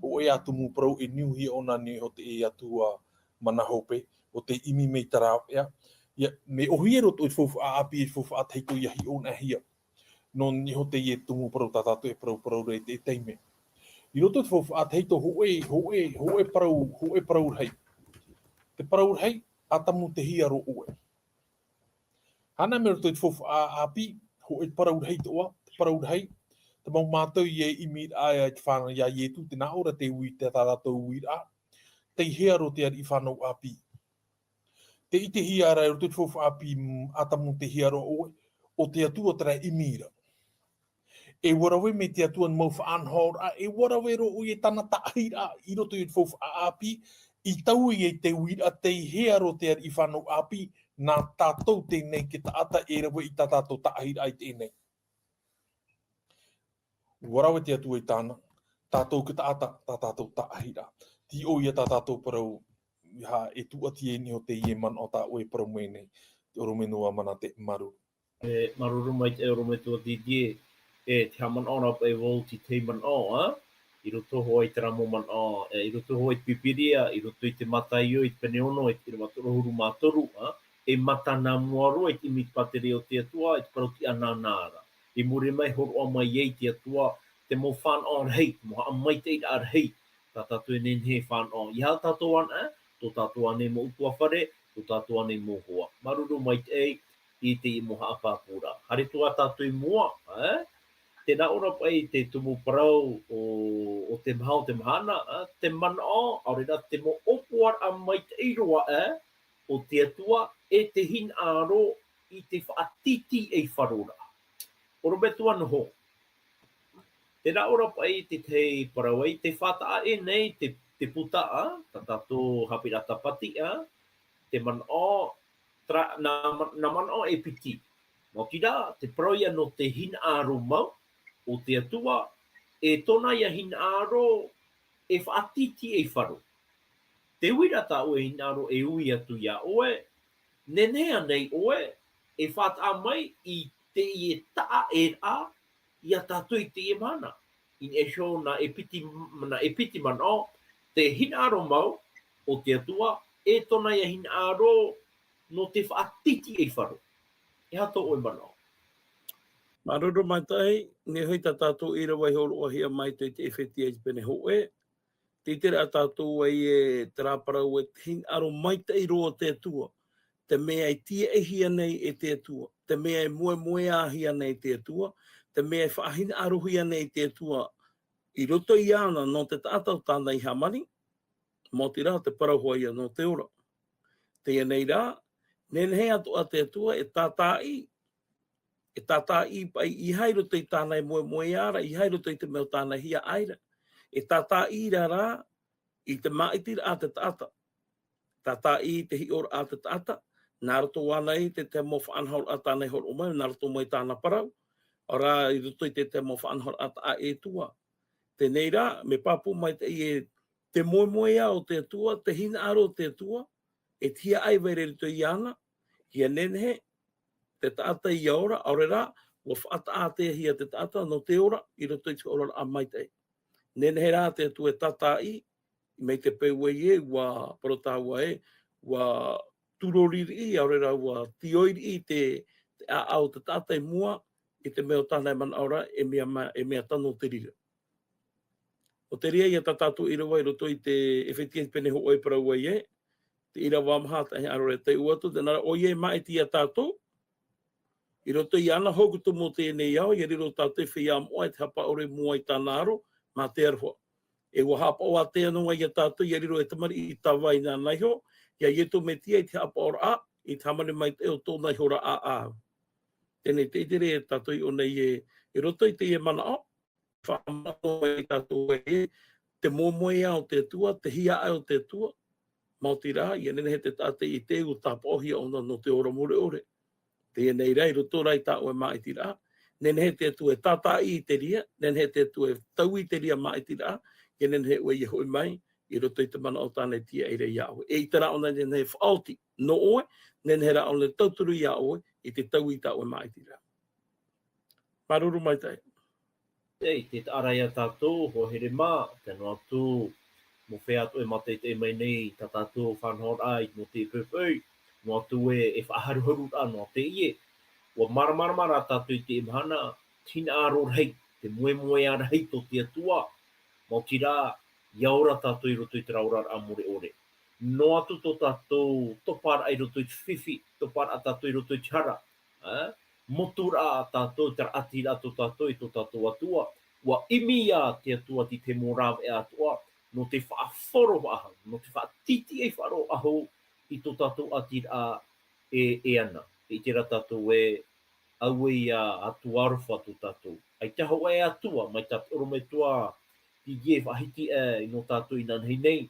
ʻo ʻoe ā tumu parau e niuhia ʻōna nei ʻo te Atua mana hope, ʻo tē ʻimi mai i te rāveʻa. ʻIa, mea ʻōhie roa tō ʻoe faufaʻa ʻāpī, e faufaʻa tahito ʻia hiʻo-anaʻe-hia. Nō niʻa iho teie tumu parau tā tātou e parauparau ra i te, i te taime. I roto i te faufaʻa tahito hōʻē, hōʻē, hōʻē parau, hōʻē parau rahi. Te parau rahi, ʻĀtamu, tei hiʻaro ʻoe. Hana mai roto i te faufaʻa ʻāpī, hōʻē parau rahi toʻa, te parau rahi, te mau mātou i ʻimiraʻa i te fānaʻo iā Ietu, tē nā ʻō ra te ui, te tā rātou uiraʻa, tei hiʻaro te ariʻi fānaʻo ʻāpī. Tē ʻitehia ra i roto i te faufaʻa ʻāpī, ʻĀtamu, tei hiʻaro ʻoe, ʻo te Atua terā e ʻimi ra. E ʻua rave mai te Atua mau faʻanahoraʻa, e ʻua rave roa ʻoia i tāna taʻahiraʻa i roto i te faufaʻa ʻāpī, i taui ai te uiraʻa tei hiʻaro te ariʻi fānaʻo ʻāpī, nā tātou teie nei e taʻata e rave i tā tātou taʻahiraʻa i teie nei. ʻUa rave te Atua i tāna, tātou e taʻata, tā tātou taʻahiraʻa. Tei ʻō ia tā tātou parau, ʻeiaha e tūʻati e niʻa i teie manaʻo tā ʻoe e parau mai nei, te ʻorometua Manate, māuruuru. E, māuruuru maitaʻi ʻorometua Didier, e, tē haʻamanaʻo ra paʻi vau i te tahi manaʻo, ā? I roto hoʻi i terā mau manaʻo, e, i roto hoʻi i te Pīpīria, i roto i te Mataio, i te pene ono, i te ʻīrava toru ʻahuru mā toru, ā? E mata nā mua roa i te ʻimi i te pātireia o te Atua, i te parau-tiʻa-ananahi ra. I muri mai, hōroʻa mai ai te Atua, te mau fānaʻo rahi, te mau haʻamaitaʻiraʻa rahi, tā tātou e nehenehe e fānaʻo. ʻEiaha tātou anaʻe, tō tātou anaʻe mau ʻutuāfare, tō tātou anaʻe mau hoa. Māuruuru maitaʻi i teie mau haʻapāpūraʻa. Haere atu ā tātou i mua, ā? Tē nā ʻō ra paʻi te tumu parau o, o te maha o te mahana, ā? Te manaʻo, ʻaore rā te mau ʻōpuaraʻa maitaʻi roa, ā? O te Atua, e te hinaʻaro i te faʻatītīʻaifaro ra. ʻOrometua noho. Tē nā ʻō ra paʻi te tahi parau ē, tē faʻataʻa nei te, te puta, ā, tā tātou haʻapiʻiraʻa tāpati, ā, te manaʻo, terā, nā, nā manaʻo e piti. Maoti rā, te parau ïa nō te hinaʻaro mau o te Atua, e tōna ïa hinaʻaro e faʻatītīʻaifaro. Te uiraʻa tā ʻoe hinaʻaro e ui atu iā ʻoe, nehenehe ānei ʻoe e faʻataʻa mai i teie taʻa ʻē ra iā tātou i teie mahana? I niʻa iho nā e piti, nā e piti manaʻo, te hinaʻaro mau o te Atua, e tōna ïa hinaʻaro nō te faʻatītīʻaifaro. E aha tō ʻoe manaʻo? Māuruuru maitaʻi, nehenehe tā tātou ʻīrava i hōroʻahia mai i te ʻEfetia i te pene hōʻē, tē ʻite ra tātou ē, terā parau ē, te hinaʻaro maitaʻi roa o te Atua, te mea e tīaʻihia nei e te Atua, te mea e moemoeāhia nei e te Atua, te mea e faʻahinaʻarohia nei e te Atua, i roto iāna nō te taʻata ʻo tāna i hāmani, maoti rā te parau hoʻi ïa nō te ora. Teie nei rā, nehenehe atoʻa te Atua e tātāʻi, e tātāʻi paʻi, ʻeiaha i roto i tāna e moemoeā ra, ʻeiaha i roto i te mea o tāna e hiaʻai ra. E tātāʻi ra rā i te māʻitiraʻa a te taʻata. Tātāʻi i te hiʻoraʻa a te taʻata, nā roto ānei i te, te mau faʻanahoraʻa tāna i hōroʻa mai, nā roto mai tāna parau, ʻaore rā i roto i te, te mau faʻanahoraʻa taʻa-ʻētua. Teie nei rā, mea pāpū maitaʻi ē, te moemoeā o te Atua, te hinaʻaro o te Atua, e te hiaʻai vai ra i roto iāna, ʻia nehenehe te taʻata ʻia ora, ʻaore rā, ʻua faʻataʻa-ātea-hia te taʻata nō te ora i roto i te oraraʻa maitaʻi. Nehenehe rā te Atua e tātāʻi, mai te peu ē, ʻua parau tāua ē, ʻua tūrori riʻi, ʻaore rā, ʻua tīoi riʻi te, te ʻāʻau o te taʻata i mua, i te mea o tāna e manaʻo ra, e mea ma-, e mea tano te reira. ʻO te reira ïa tā tātou ʻīrava i roto i te ʻEfetia i te pene hōʻē parau ai ē, te ʻīrava maha, tahi ʻaore rā e taiʻo atu, tē nā ʻō ra, ʻoia e māʻiti iā tātou, i roto iāna hokutumu o teie nei ao, ʻia riro tātou ei feiā moʻa e te haʻapaʻo i mua i tāna aro, mā te aroha. E ʻua haʻapaʻo-ātea noa iā tātou, ʻia riro ei tamariʻi i te vai nāna iho, iā Ietu Metia i te haʻapaʻoraʻa, i te hāmani maitaʻi o tōna iho ra ʻāʻau. Teie nei te ʻite ra tātou i ʻō nei ē, i roto i teie manaʻo, faʻamanaʻo mai tātou ē, te moemoeā o te Atua, te hiaʻai o te Atua, maoti rā, ʻia nehenehe te taʻata e ʻite ʻua tāpaʻohia ʻōna nō te ora mure ʻore. Teie nei rā, i roto rā i tā ʻoe māʻitiraʻa, nehenehe te Atua e tātāʻi i te reira, nehenehe te Atua e taui i te reira māʻitiraʻa, ʻia nehenehe ʻoe ʻia hoʻi mai, i roto i te manaʻo tāna e tīaʻi ra iā ʻoe. E ʻaita rā ʻōna e nehenehe e faʻaoti nō ʻoe, nehenehe rā ʻōna e tauturu iā ʻoe, i te taui i tā ʻoe māʻitiraʻa. Māuruuru maitaʻi. Ei, tē taʻa ra ia tātou, hoa here mā, tae noa atu, mea fea atoʻa e mātaʻitaʻi mai nei, tā tātou faʻanahoraʻa i te mau poʻipoʻi, noa atu ē, e faʻaharuharuraʻa noa teie. ʻUa māramarama rā tātou i teie mahana, te hinaʻaro rahi, te moemoeā rahi tō te Atua, maoti rā, ʻia ora tātou i roto i terā oraraʻa mure ʻore. noa atu tō tātou toparaʻa i roto i te fifi, toparaʻa tātou i roto i te hara, ā, moturaʻa tātou, te raʻatiraʻa tō tātou i tō tātou Atua. ʻUa ʻimi ia te Atua i te mau rāveʻa atoʻa, nō te faʻahoro faʻahou, nō te faʻatītīʻai faʻahou i tō tātou ʻātiraʻa e, e ana. Tē ʻite ra tātou ē, auē ia Atua aroha tō tātou. ʻAita hōʻē Atua, mai tā te ʻorometua Didier e faʻahiti ai nō tātou inanahi nei,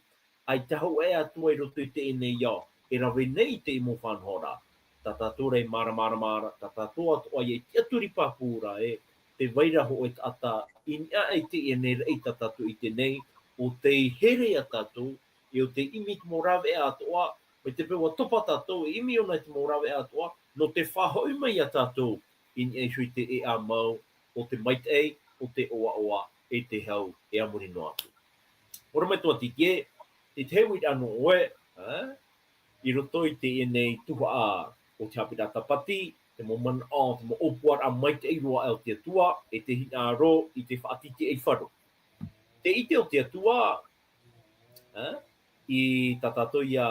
ʻaita hōʻē Atua i roto i teie nei ao, e rave nei i te mau faʻanahoraʻa. Tā tātou rā e māramarama ra, tā tātou atoʻa ia e tiʻaturi pāpū ra ē, tē vai ra hōʻē taʻata i niʻa i teie nei raʻi tā tātou i ʻite nei, ʻo tei here ia tātou, ʻe ʻo tei ʻimi i te mau rāveʻa atoʻa, mai te peu ʻua topa tātou, e ʻimi ʻōna i te mau rāveʻa atoʻa, nō te faʻahoʻi mai ia tātou, i niʻa iho i te ʻēʻa mau o te maitaʻi, o te ʻoaʻoa, ʻe te hau, ʻe a muri noa atu. ʻOia mai tō Didier, i te uiraʻa nō ʻoe, ā, i roto i teie nei tuhaʻa o te haʻapiʻiraʻa Tāpati, te mau manaʻo, te mau ʻōpuaraʻa maitaʻi roa o te Atua, ʻe te hinaʻaro i te faʻatītīʻai faʻahou. Te ʻite o te Atua, ā, i tā tātou ia,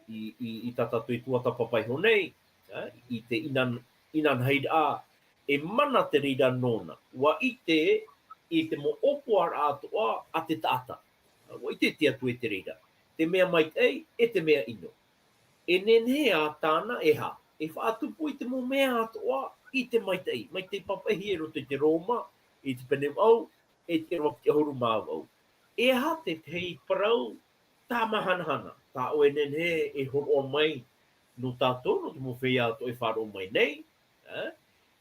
i, i, i tā tātou i tuatāpapa iho nei, ā, i te inan-, inanahiraʻa, e mana te reira nōna. ʻUa ʻite i te mau ʻōpuaraʻa atoʻa a te taʻata. ʻUa ʻite te Atua i te reira. Te mea maitaʻi, ʻe te mea ʻino. E nehenehe ā tāna e aha, e faʻatupu i te mau mea atoʻa i te maitaʻi. Maitaʻi papaʻihia i roto i te Roma, i te pene vaʻu, ʻe te ʻīrava piti ʻahuru mā vaʻu. E aha te tahi parau tāmahanahana, tā ʻoe e nehenehe e hōroʻa mai nō tātou, nō te mau feiā atoʻa e faʻaroʻo mai nei, ā?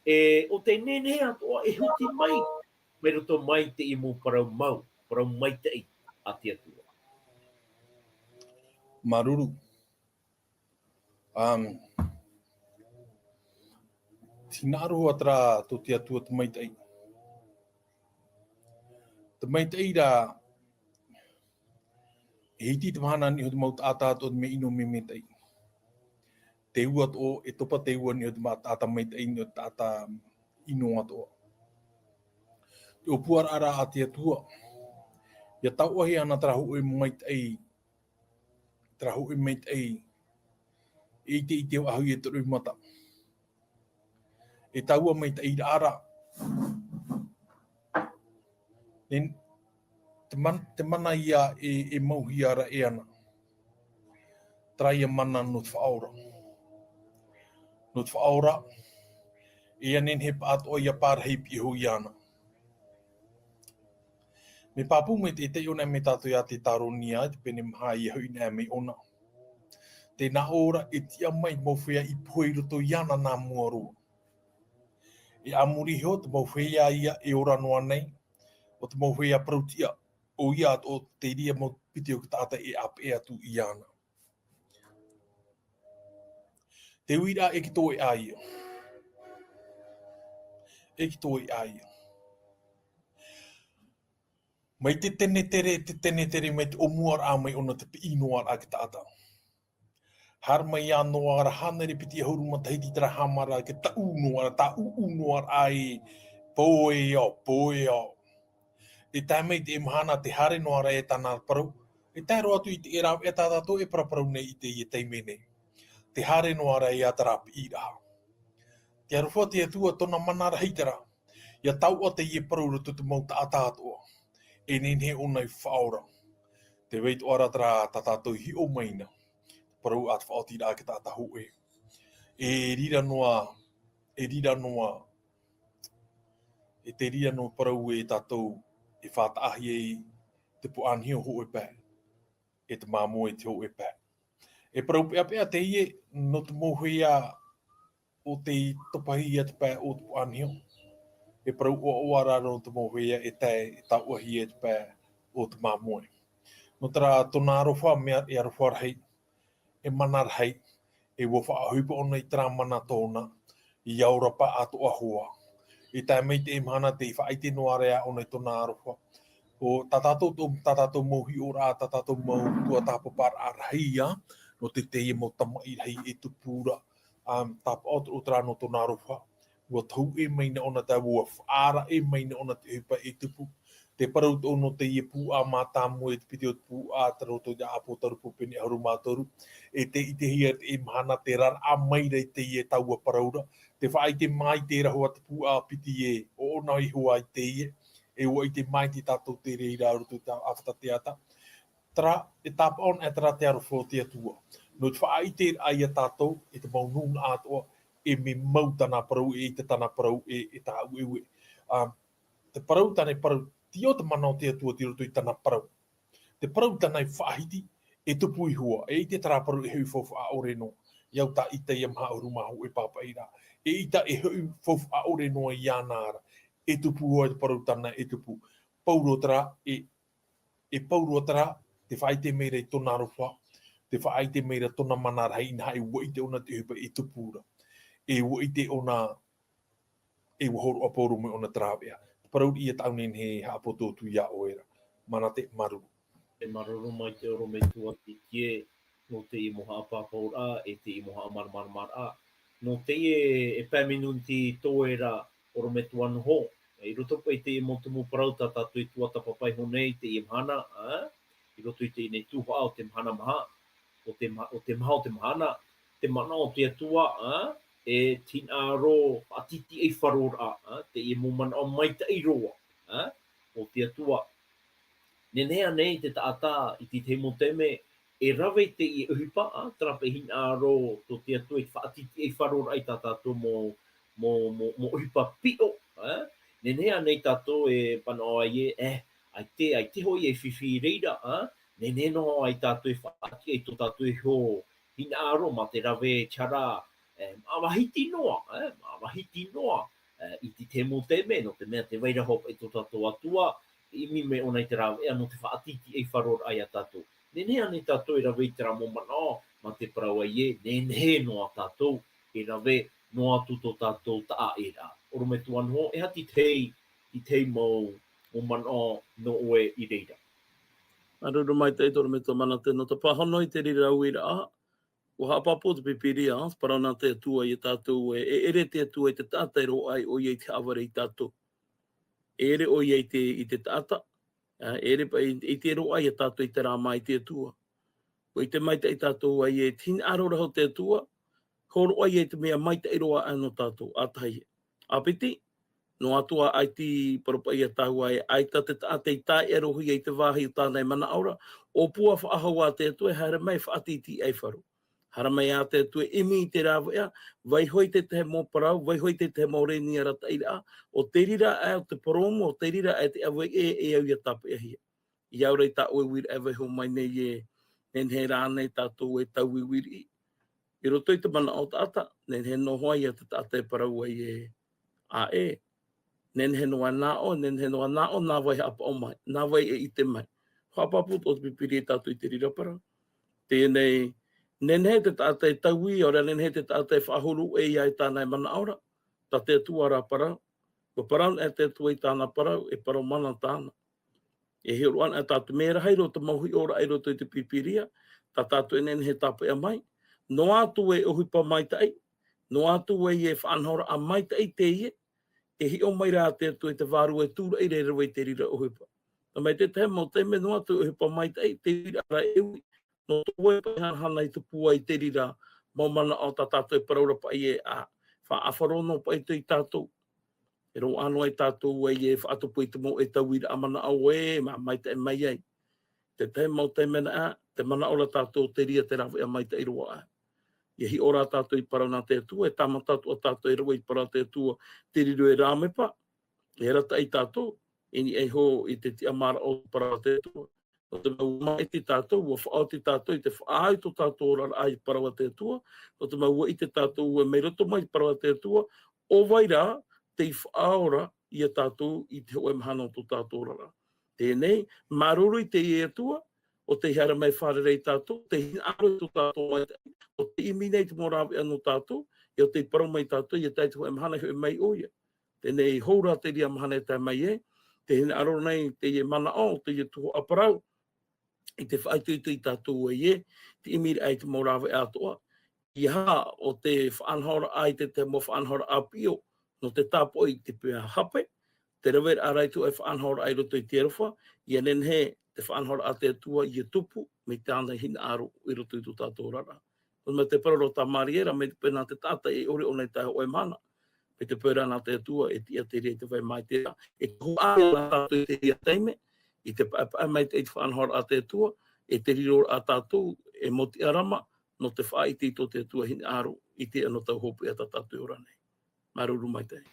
ʻE ʻo tē nehenehe atoʻa e huti mai, mai roto mai i teie mau parau mau, parau maitaʻi a te Atua. Māuruuru. Um, tē hinaʻaro atu ra tō te Atua te maitaʻi. Te maitaʻi ra, e hiti te mahana i niʻa iho i te mau taʻata atoʻa te mea ʻino mea maitaʻi. Te ua atoʻa, e topa te ua i niʻa iho i te mau taʻata maitaʻi, i niʻa iho i te taʻata ʻino atoʻa. Te ʻōpuaraʻa ra a te Atua. ʻIa tauʻahia ana terā hōʻē maitaʻi, terā hōʻē maitaʻi, e ʻiteʻite faʻahou i te roimata. E taua maitaʻiraʻa ra. Nē, te man-, te mana ia e, e mauhia ra e ana. Terā ia mana nō te faʻaora. Nō te faʻaora, e ʻia nehenehe paʻatoʻa ʻia pārahi piʻi iho iāna. Mea pāpū mai te, te ʻōna mai tātou iā Teuteronomio, te pene maha ʻia hoʻi anaʻe mai ʻōna. Tē nā ʻō ra, e tiʻa mai te mau feiā i pohe i roto iāna nā mua roa. E a muri iho, te mau feiā ia e ora noa nei, ʻo te mau feiā parau tiʻa, ʻoia atoʻa te reira mau piti o te taʻata e ʻāpeʻe atu iāna. Te uiraʻa e kī atoʻa ia. E kī atoʻa ia. Mai te tenetere, te tenetere, mai te ʻōmuaraʻa mai ʻōna te piʻi noa ra te taʻata. Haere mai ā noa ra hānere piti ʻahuru matahiti terā haʻamāraʻa, te taʻu noa ra, taʻu noa ra e pō e ao, pō e ao. E tae mai te mahana tē haere noa ra e tāna parau, e tae roa atu i te rāveʻa tā tātou e paraparau nei i teie taime nei. Tē haere noa ra ia terā piʻiraʻa. Te aroha te Atua tōna mana rahi terā. ʻIa tauʻa teie parau i roto i te mau taʻata atoʻa. E nehenehe ʻōna e faʻaora. Tē vai atoʻa ra terā tā tātou i hiʻo mai na. Parau a te faʻaotiraʻa e te taʻata hōʻē. E reira noa, e reira noa, e te reira noa parau e tātou e faʻataʻahia i te puaʻaniho hōʻē pae, e te māmoe i te hōʻē pae. E parau peʻapeʻa teie nō te mau feiā ʻo tei topahia te pae o te puaʻaniho. E parau ʻoaʻoa rā nō te mau feiā e tae, e tauʻahia te pae o te māmoe. Nō terā tōna aroha mea e aroha rahi, e mana rahi, e ʻua faʻaʻohipa ʻōna i terā mana tōna, ʻia ora paʻatoʻa hoʻi. E tae mai te mahana tē faʻaʻite noa ra ʻōna i tōna aroha. ʻO tā tātou, tō, tā tātou mau hiʻoraʻa, tā tātou mau tuatāpaparaʻa rahi ia, nō te, teie mau tamaʻi rahi e tupu ra, ā, tāpaʻo atoʻa terā nō tōna aroha. ʻUa tohu ʻē mai na ʻōna te, ʻua faʻaara ʻē mai na ʻōna te ʻohipa e tupu. Te parau tō nō teie pūʻā mātāmua i te piti o te pūʻā, tā roto i te ʻĀpōtarupo pene ʻahuru mā toru. E tē ʻitehia i teie mahana te raraʻa mai ra i teie taua parau ra. Te faʻaʻite mai te rahi o te pūʻā piti e ʻōna iho ā i teie. E ʻua ʻite mai tātou te reira i roto i te ʻāfata teata. Terā, e tāpaʻo ana terā te aroha o te Atua. Nō te faʻaʻite ai ia tātou, e te mau nūnaʻa atoʻa, e mea mau tāna parau, e ʻita tāna parau, e, e tāʻueue. Ā, te parau tāna e parau, tei ʻō te mana o te Atua, tei roto i tāna parau. Te parau tāna e faʻahiti, e tupu iho ā, e ʻite terā parau e hoʻi faufaʻa ʻore noa. ʻIa au tā ʻita ia maha ʻahuru mā hōʻē pāpaʻi ra. E ʻita e hoʻi faufaʻa ʻore noa iāna ra. E tupu ā te parau tāna e tupu. Pauroa terā, e, e pauroa terā, te faʻaʻite mai ra i tōna aroha, te faʻaʻite mai ra tōna mana rahi, inaha e ʻua ʻite ʻōna te ʻohipa e tupu ra. E ʻua ʻite ʻōna, e ʻua hōroʻa pauroa mai ʻōna te rāveʻa. Te parau riʻi ia tāʻu nei e haʻapoto atu iā ʻoe ra. Manate, māuruuru. E māuruuru maitaʻi ʻorometua Titie, nō teie mau haʻapāpauraʻa, e teie mau haʻamāramaramaraʻa. Nō teie e pae minuti toe ra ʻorometua Noho. I roto paʻi i teie mau tumu parau tā tātou e tuatāpapa iho nei i teie mahana, ā? I roto i teie nei tuhaʻa o te mahana maha, o te ma-, o te maha o te mahana, te manaʻo o te Atua, ā? E te hinaʻaro faʻatītīʻaifaro ra, ā? Teie mau manaʻo maitaʻi roa, ā? O te Atua. Nehenehe ānei te taʻata i te tahi mau taime, e rave i teie ʻohipa, ā, terā paʻi hinaʻaro tō te Atua i te faʻatītīʻaifaro ra i tā tātou mau, mau, mau, mau ʻohipa piʻo, ā? Nehenehe ānei tātou e manaʻo ai ē, e, ʻaita, ʻaita hoʻi e fifi i reira, ā? Nehenehe noa ai tātou e faʻatītīʻai tō tātou iho hinaʻaro mā te rave tiʻa ra, e, māʻa vahiti noa, e, māʻa vahiti noa, e, i te tahi mau taime, nō te mea tē vai ra hoʻi paʻi tō tātou Atua, e ʻimi mai ʻōna i te rāveʻa nō te faʻatītīʻaifaro ra ia tātou. Nehenehe ānei tātou e rave i terā mau manaʻo, mā te parau ai ē, nehenehe noa tātou e rave noa atu tō tātou taʻaʻēraʻa. ʻOrometua Noho, e aha te tahi, te tahi mau, mau manaʻo nō ʻoe i reira? Māuruuru maitaʻi ʻorometua Manate nō te pāhono i te reira uiraʻa. ʻUa haʻapāpū te Pīpīria, te parau nā te Atua ia tātou ē, e ʻere te Atua i te taʻata e roaʻa ai ʻoia i te haʻavare ia tātou. E ʻere ʻoia i te, i te taʻata, ā, e ʻere paʻi i te roaʻa ia tātou i terā mā i te Atua. ʻUa ʻite maitaʻi tātou ē, te hinaʻaro ra o te Atua, hōroʻa ia i te mea maitaʻi roa aʻe nō tātou, ʻa tahi ē. ʻĀpiti, noa atu ā ʻaita i parau paʻi ia tāua ē, ʻaita te taʻata i taeaʻe roa i te vāhi o tāna e manaʻo ra, ʻōpua faʻahou ā te Atua e haere mai e faʻatītīʻaifaro. Haere mai ā te Atua e ʻimi i te rāveʻa, vaiiho i te tahi mau parau, vaiiho i te tahi mau reni arataʻiraʻa, ʻo te reira aʻe ʻo te purōmu, ʻo te reira aʻe te ʻāvaʻe e, e au ia tāpeʻahia. ʻIa au ra i tā ʻoe uiraʻa e vaiiho mai nei ē, nehenehe rānei tātou e tauiui riʻi. I roto i te manaʻo o te taʻata, nehenehe noa hoʻi ia te taʻata e parau ai ē, ʻaʻe. Nehenehe noa nā ʻoe, nehenehe noa nā ʻoe, nā vai e haʻapaʻo mai, nā vai e ʻite mai. Haʻapāpū atoʻa te Pīpīria ia tātou i te reira parau. Teie nei, nehenehe te taʻata e taui, ʻaore rā nehenehe te taʻata e faʻahuru ʻē ia i tāna e manaʻo ra, tā te Atua rā parau. ʻUa parau anaʻe te Atua i tāna parau, e parau mana tāna. E hōroʻa anaʻe tātou mea rahi roa te mau hiʻoraʻa i roto i te Pīpīria, tā tātou e nehenehe e tāpeʻa mai. Noa atu e ʻohipa maitaʻi, noa atu e faʻanahoraʻa maitaʻi teie, e hiʻo mai rā te Atua i te vārua e tūraʻi ra e rave i te reira ʻohipa. Nō te mea te tahi mau taime noa atu e ʻohipa maitaʻi, te uiraʻa ra e ui, nō tō ʻoe paʻi hanahana i tupu ai te reira mau manaʻo tā tātou e parau ra paʻi ē, ā, faʻaʻāfaro noa paʻi tō tātou. E roaʻa noa ai tātou ē e faʻatupu i te mau e tauiraʻa manaʻo ē, mā maitaʻi mai ai. Te tahi mau taime nā, te manaʻo ra tātou te reira te rāveʻa maitaʻi roa aʻe. ʻIa hiʻo rā tātou i parau nā te Atua, e tāmata atoʻa tātou e rave i te parau a te Atua, te reira e rāmepa, e arataʻi tātou, i niʻa iho i te tiʻamāraʻa o te parau a te Atua. Nō te mea ʻua māʻiti tātou, ʻua faʻaoti tātou i te faʻaau i tō tātou oraraʻa i te parau a te Atua, nō te mea ʻua ʻite tātou ē mai roto mai i te parau a te Atua, ʻo vai rā tei faʻaora ia tātou i te hōʻē mahana o tō tātou oraraʻa. Teie nei, māuruuru i teie Atua, ʻo tei haere mai e fārerei ia tātou, tei hinaʻaro i tō tātou maitaʻi, ʻo tei ʻimi nei i te mau rāveʻa nō tātou, ʻia ʻo tei parau mai ia tātou, ʻia tae i te hōʻē mahana e hoʻi mai ʻoia. Teie nei, hou rā te reira mahana e tae mai ai, tē hinaʻaro nei teie manaʻo, teie tuhaʻa parau, i te faʻaitoito ia tātou ē, te ʻimiraʻa i te mau rāveʻa atoʻa, ʻeiaha ʻo te faʻanahoraʻa i te, te mau faʻanahoraʻa ʻāpī, nō te tāpoʻi i te pae hape, te rave raʻa i tō ʻoe faʻanahoraʻa i roto i te aroha, ʻia nehenehe te faʻanahoraʻa a te Atua ʻia tupu, mai tāna hinaʻaro i roto i tō tātou oraraʻa. ʻO mai te parau o Samaria ra, mai te peu nā te taʻata e ʻore ʻōna i tae hōʻē mahana, mai te peu ra nā te Atua e tiʻa te reira i te vai maitaʻi ra, e te hōʻē nā tātou i teie taime, i te paʻepaʻe maitaʻi i te faʻanahoraʻa a te Atua, e te riro ra tātou, e mau tiʻarama, nō te faʻaʻite i tō te Atua hinaʻaro, i te anotau hopeʻa tā tātou e ora nei. Māuruuru maitaʻi.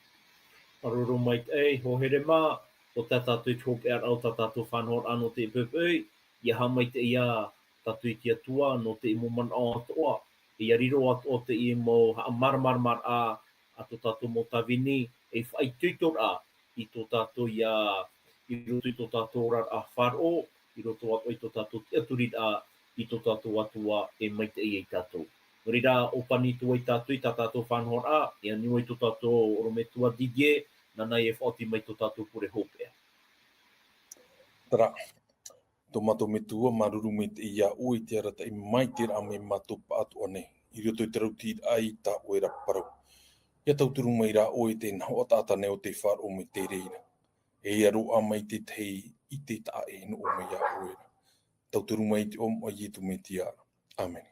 Māuruuru maitaʻi, hoa here mā, ʻo tā tātou i te hopeʻa o tā tātou faʻanahoraʻa nō te poʻipoʻi, ʻia haʻamaitaʻi ia tātou i te Atua, nō te mau manaʻo atoʻa, ʻia riro atoʻa te mau haʻamāramaramaraʻa a tō tātou mau tāvini, e faʻaitoitoraʻa i tō tātou ia, i roto i tō tātou oraraʻa faʻaroʻo, i roto atoʻa i tō tātou tiʻaturiraʻa, i tō tātou Atua e maitaʻi ia tātou. Nō reira, ʻōpani atu ai tātou i tā tātou faʻanahoraʻa, ʻia niu ai tō tātou ʻorometua Didier, nāna e faʻaoti mai tō tātou pure hopeʻa. Terā, tō mātou Metua, māuruuru maitaʻi ia ʻoe i te arataʻi maitaʻi ra mai mātou pāʻatoʻa nei. I roto i te rautiraʻa i tā ʻoe ra parau. ʻIa tauturu mai rā ʻoe i te nahoʻa taʻata nei o tē faʻaroʻo mai te reira. E ʻia roaʻa mai te tahi i te taʻa e noʻo mai ia ʻoe ra. Tauturu mai i te iʻoa o Iesu Mesia ra. ʻĀmene.